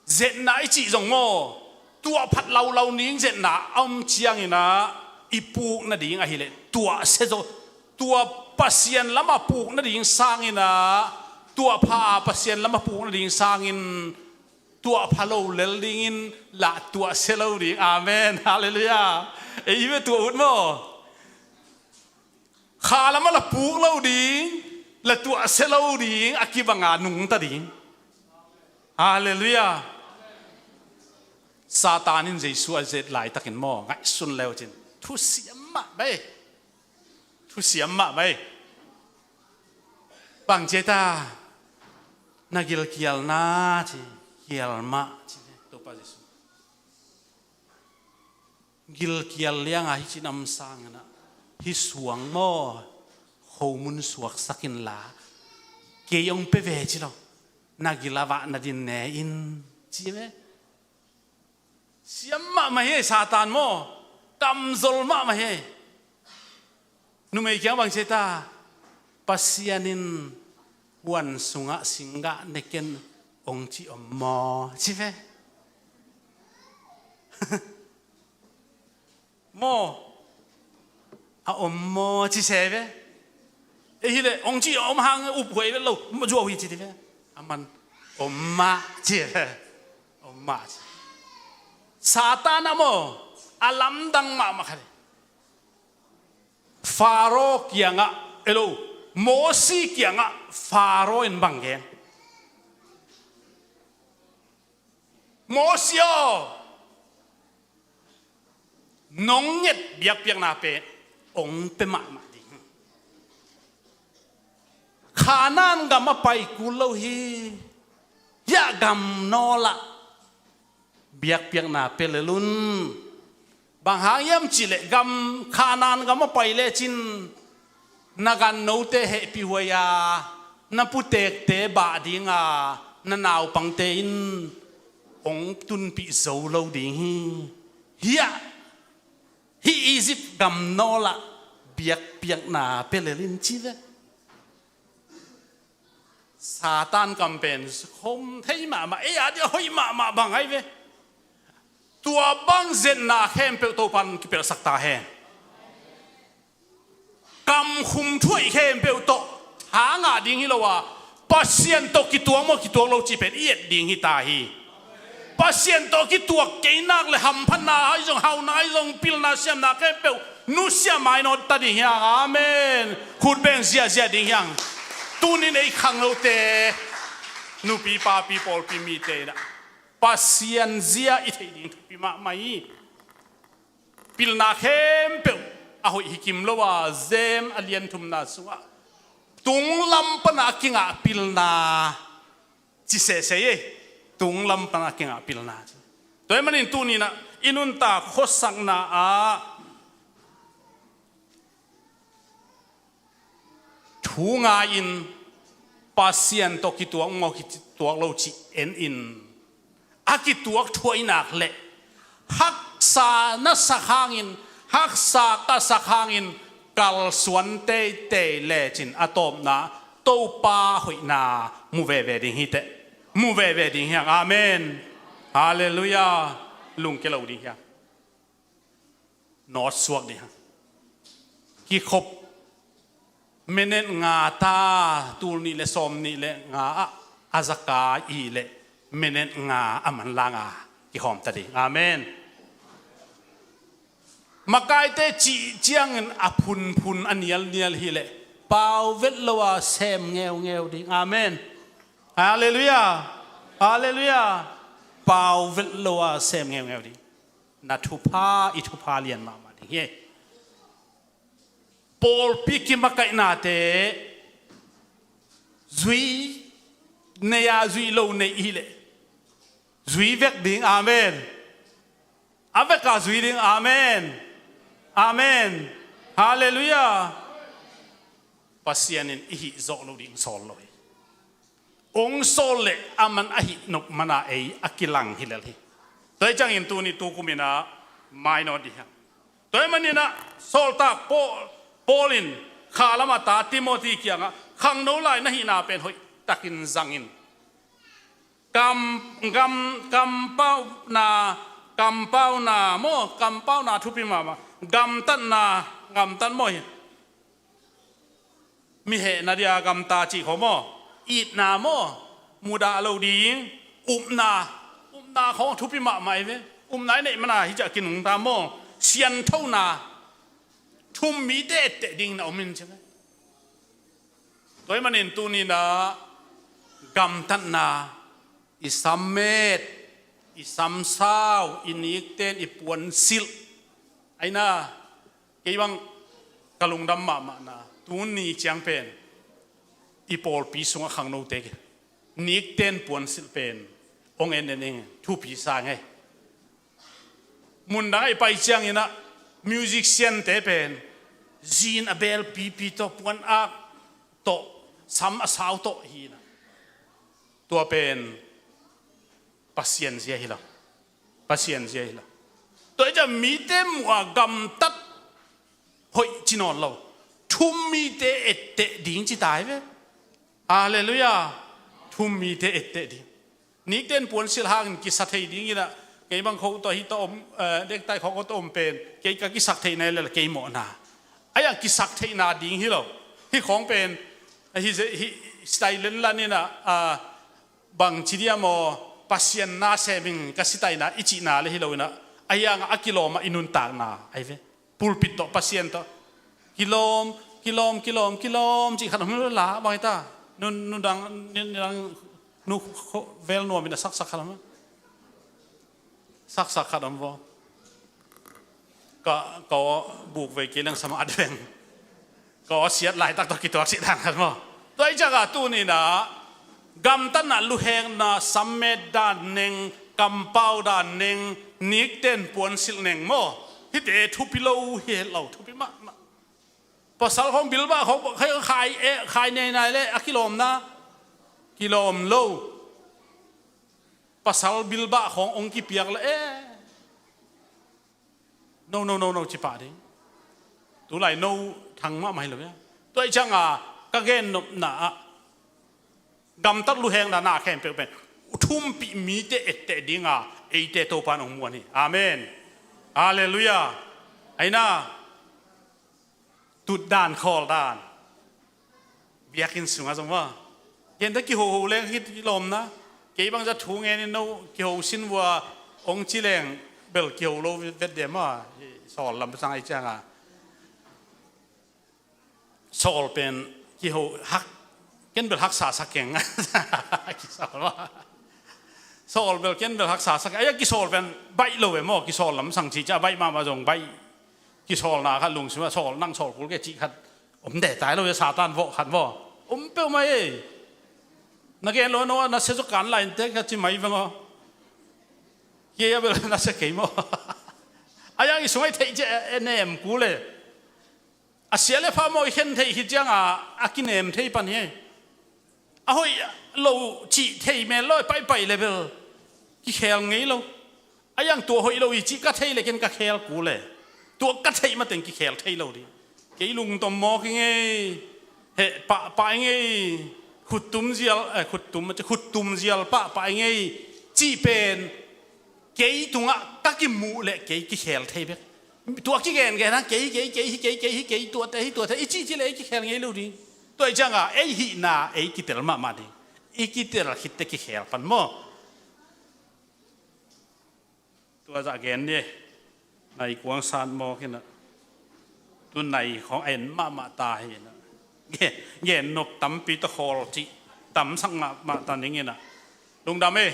Zetna i cih zong maw, tuahphat laulau ning zetna a om ciangin ah i puk nading ahih leh tuahsia zo, tua Pasian lamah puk nading sangin ah, tuahpha a Pasian lamah puk nading sangin tuahpha lo lel dingin lah tuahsia lo ding. Amen. Halleluiah. Ei ve, tuah ut maw? Kha lamah la puk lo ding, la tuahsia lo ding, a kibanga nungta ding. Halleluiah. Satan in Jesu a zet laitakin maw, ngaihsun leu cin thusiam mahmah ei. Thusiam mahmah ei. Bang ci ei ta, na gilkialna ci, kial mah ci, Topa Jesu. Gilkial lianga hih ci nam sangin ah, hih suang maw, khomun suaksak inla, kei hong pia ve ci lo, na gil a vah nadin ne in, ci ve. Siam mahmah hi ei Satan maw, kamzol mahmah hi ei. Numei kiang bang ci ei ta, Pasian in huan sungah singgah ne ken hong ci om maw, ci ve. Maw, a om maw ci se ve. Ei hi leh hong ci om hang uphuai ve lo, zuau hi ci ti ve. Aman om mah ci ve. Om mah ci. Satan ah maw, a lamdang mahmah kha hi. Faro kiangah, elo, Mosi kiangah Faro in bang gen? Mosi aw, nong nget biakpiakna pen hong pia mahmah ding. Kanaan gam a pai kul lo hi. Hiah gam nawl ah biakpiakna pia lel un. Bang hang hiam cih leh gam, Kanaan gam a pai lecin na gannote hehpih huai a, na putekte bah ding a, na naupangte in hong tunpih zo lo ding hi. Hiah, hih Egypt gam nawl ah biakpiakna pia lel in ci ve. Satan kam pen khom thei mahmah, ei a dia hoih mahmah bang ai ve. Tua bang zetna khempeuh Topan kipelhsak ta hen. Kam khum thuaih khempeuh tawh tha ngah ding hi lo a, Pasian tawh kituak maw kituak lo cih pen i et ding hi ta hi. Pasian tawh kituak kei nak le hamphatna ahi zong, hauhna ahi zong, pilna siamna khempeuh nusia mainawt ta ding hiang. Amen. Khut beng ziahziah ding hiang. Tunin ei khangnote, nupi papi pawlpi mite inah Pasian zia i theih ding thupi mahmah hi. Pilna khempeuh a hoih hi kim lo a, James a lian thumna sungah tunglam pana a kingah pilna ci sehseh ei. Tunglam pana a kingah pilna ci. Tua ahih manin tuninah i nuntak khuasakna ah bu ngai-in Pasian tawh kituak maw, kituak lo cih en in, a kituak thuaihnak le haksa na sak hangin, haksa ka sak hangin kalsuan teitei lecin a tawpna Topa hoihna mu veve ding hi teh. Mu veve ding hiang. Amen. Halleluiah. Lungke lo ding hiang. Nawt suak ding hiang. Kikhop minute nga ta, tul nih le sawm nih le nga ah a zaka i le minute nga a manlang a kihawm ta ding. Amen. Makaite cih ciangin a phunphun a nialnial hi le pau vet lo a sem ngeungeu ding. Amen. Halleluiah. Halleluiah. Pau vet lo a sem ngeungeu ding. Na thupha, i thupha lian mahmah ding hi. Pawlpi kimakaihna te zui, nei a zui lo nei i hi le zui vek ding. Amen. A vek a zui ding. Amen. Amen. Halleluiah. Pasian in i hih zawh lo ding sawl lo hi. Ong sawl le a man a hih nop mana ei a kilang hi lel hi. Tua hi ciangin tuni tukum in a mainawt dih hiang. Tua hi manin a sawltak Paul, Paul in khalam a ta Timothy kiangah khangno lai na hihna pen hoih takin zangin kam, kam, kampauna, kampauna maw, kampauna thupi mahmah, gamtatna, gamtat maw hi. Mi hehna dia gamta cih khawng maw, itna maw, mudah lo ding, upna, upna khawng thupi mahmah hi ve. Upna i neih mana hi ciah kinungta maw, sianthona, thum mite etteh ding na om in ci ve. Tua hi manin tuni-in ah gamtatna, i sammet, i samsau, i nikten, i puansilh. Aina, kei bang ka lungdam mahmahna, tuni ciang pen i pawlpi sungah khangnote ke nikten puansilh pen ong en en ing, thupi sa ngei. Mundang ah i pai ciangin ah musician-te pen zin a beel pipi tawh, puan ak tawh, sam a sau tawh hi na. Tua pen Pasian zia hi lo. Pasian zia hi lo. Tua hi ciah mite muh a gamtat hoih ci nawn lo. Thum mite etteh ding ci ta hi ve. Halleluiah. Thum mite etteh ding. Nikten puansilh hangin kisa thei dingin ah, kei bang kho tawh hi tawh om, eh, nektai khawng tawh om pen kei ka kisak theihna hi lel kei mawhna. Ahi a kisak theihna ding hi lo. Hih khawng pen, hih, hih style lenlan in ah, ah, bangci dia maw, Pasian na sem ing ka style na i cihna le hi lo in ah, ahi hangah a kilawm ah i nuntakna ahi ve. Pulpit tawh, Pasian tawh kilawm, kilawm, kilawm, kilawm cih khat om hi lo la, bang hi ta. Nu, nu dang, nu dang, nu kho, vel nuam in a saksak khat om. Saksak khat om vaw. Ka, ka aw buk vei kei leng sama at veng. Ka aw siat laitak tawh kituak sih dan khat maw. Tua hi ciangah tuni-in ah gamtatna, luhekna, sammet dan neng, kampau dan neng, nikten puansilh neng maw, hihte thupi lo hi het lo, thupi mahmah. Pasal khawng bilbah khawng khai, khai, eh, khai nei nai le a kilawmna, kilawm lo. Pasal bilbah khawng ong kipiak le, eh, no, no, no, no ci pah ding. Tulai no thang mahmah hi lo ia. Tua hi ciangah ka gen nopna ah gamtat, luhekna, na khempeuh pen thumpih mite etteh dinga eite Topa in ong muan hi. Amen. Halleluiah. Aina, tutdan, khawldan. Biakinn sungah zong maw, gente kihoho leng kilawmna. Kei bangzah thu ngenin no kiho sin vua ong ci leng bel kiho lo vet dia maw. Sawl lam sang ahi ciangah sawl pen kiho hak, ken bel haksa sa keng. Kisawl maw. Sawl bel ken bel haksa sa keng. Aia, kisawl pen baih lo ve maw. Kisawl lam sang ci ciah baih mahmah zong baih. Kisawlna khat lungsim ah sawl, nang sawl kul kei cih khat om deh tai lo ve. Satan vawh khat maw om peuhmah ei. Na gen lo, no a nasia zaw kan lai inteh ka ci mai veng aw. Kei a bel nasia kei maw. Aia, i sung ah i theih ciah e nem kul e. A sia le pha maw i khen theih hi cianga a kinem thei pan hi. A hoih lo cih thei mel lo, paipai le bel kikhel ngei lo. A yang tua hoih lo i cih ka thei le ken ka khel ku le, tua ka theih mateng kikhel thei lo ding. Kei lungtom mawk i ngei, heh pahpah i ngei, khuttum zial, eh, khuttum, khuttum zial pahpah i ngei cih pen kei tungah ka kimuh le kei kikhel thei bek. Tua kigengen a kei, kei, kei hi, kei, kei hi, kei tuate hi, tuate i cih cih le ei kikhel ngei lo ding. Tua i cianga ei hihna ei kitel mahmah ding. I kitel khitte kikhel pan maw? Tua zah gen ni. Nai kuang san mawk inah, tu nai khawng a en mahmah ta hi inah. Gen, gen nop tampi tawh khawl cih tamsak mahmah ta ning inah. Lungdam ei.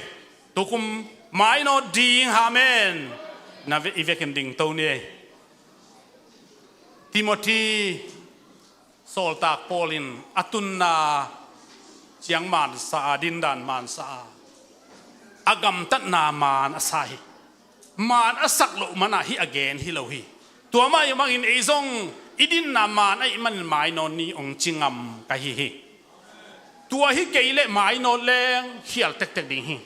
Tukum mainawt ding, amen. Na ve, i vekin ding to ni ei. Timothy sawltak Paul in a tunna ciang mansa a, dindan mansa a, a gamtatna man a sa hi. Man a sak loh manah hih a gen hi lo hi. Tua mah i mangin ei zong i dinna man ahih manin mainawt ni hong ci ngam ka hi hi. Tua hi kei leh mainawt leng khial tektek ding hi.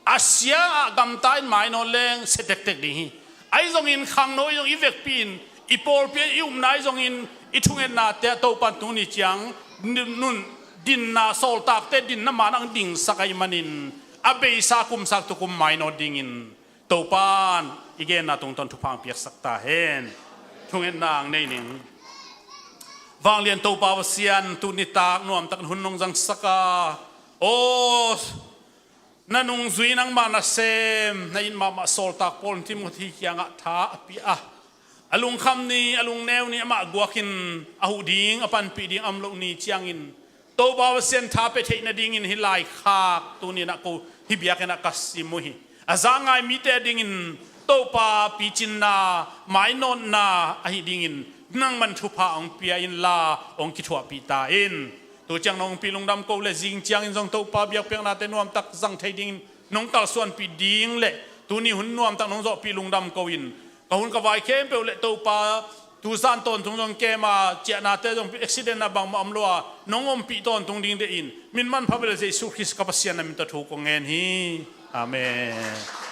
A sia ah gamta in mainawt leng sia tektek ding hi. Ahi zongin khangno i zong i vekpi in, i pawlpi ah i upna ahi zongin, i thungetnate ah Topan tuni ciang nun, dinna, sawltakte dinna man ang dingsak ahih manin, a beisa kumsak tukum mainawt dingin Topan i genna tungtawn thupha ang piaksak ta hen. Thungetna ang nei ning. Vanglian Topa Pasian, tuni tak nuamtak hun nong zangsak a, aw, na nungzui nangmah nasem na it mahmah sawltak Paul in Timothy kiangah tha a pia a, a lungkham ni, a lungneu ni, amah guakin a huh ding, a panpih ding a om loh ni ciangin, Topa Pasian tha pia theih nadingin hih laikhak tuni inah ko hih biakinn ah ka sim uh hi. A za ngai mite adingin Topa picinna, mainawtna ahih dingin nangman thupha hong pia inla hong kithuahpih ta in. Tu ciang nong hong pih lungdam ko le, zing ciangin zong Topa biakpiaknate nuamtak zang thei dingin nong kalsuanpih ding le tuni hun nuamtak nong zawhpih lungdam ko in, ka hun ka vai khempeuh le Topa, tu zan tawntung zong kem a, ciahnate zong accident a bangmah om lo a, nong ompih tawntung ding deih in, min manpha bel Jesu Khrist ka Pasian na min tawh thu kong ngen hi. Amen.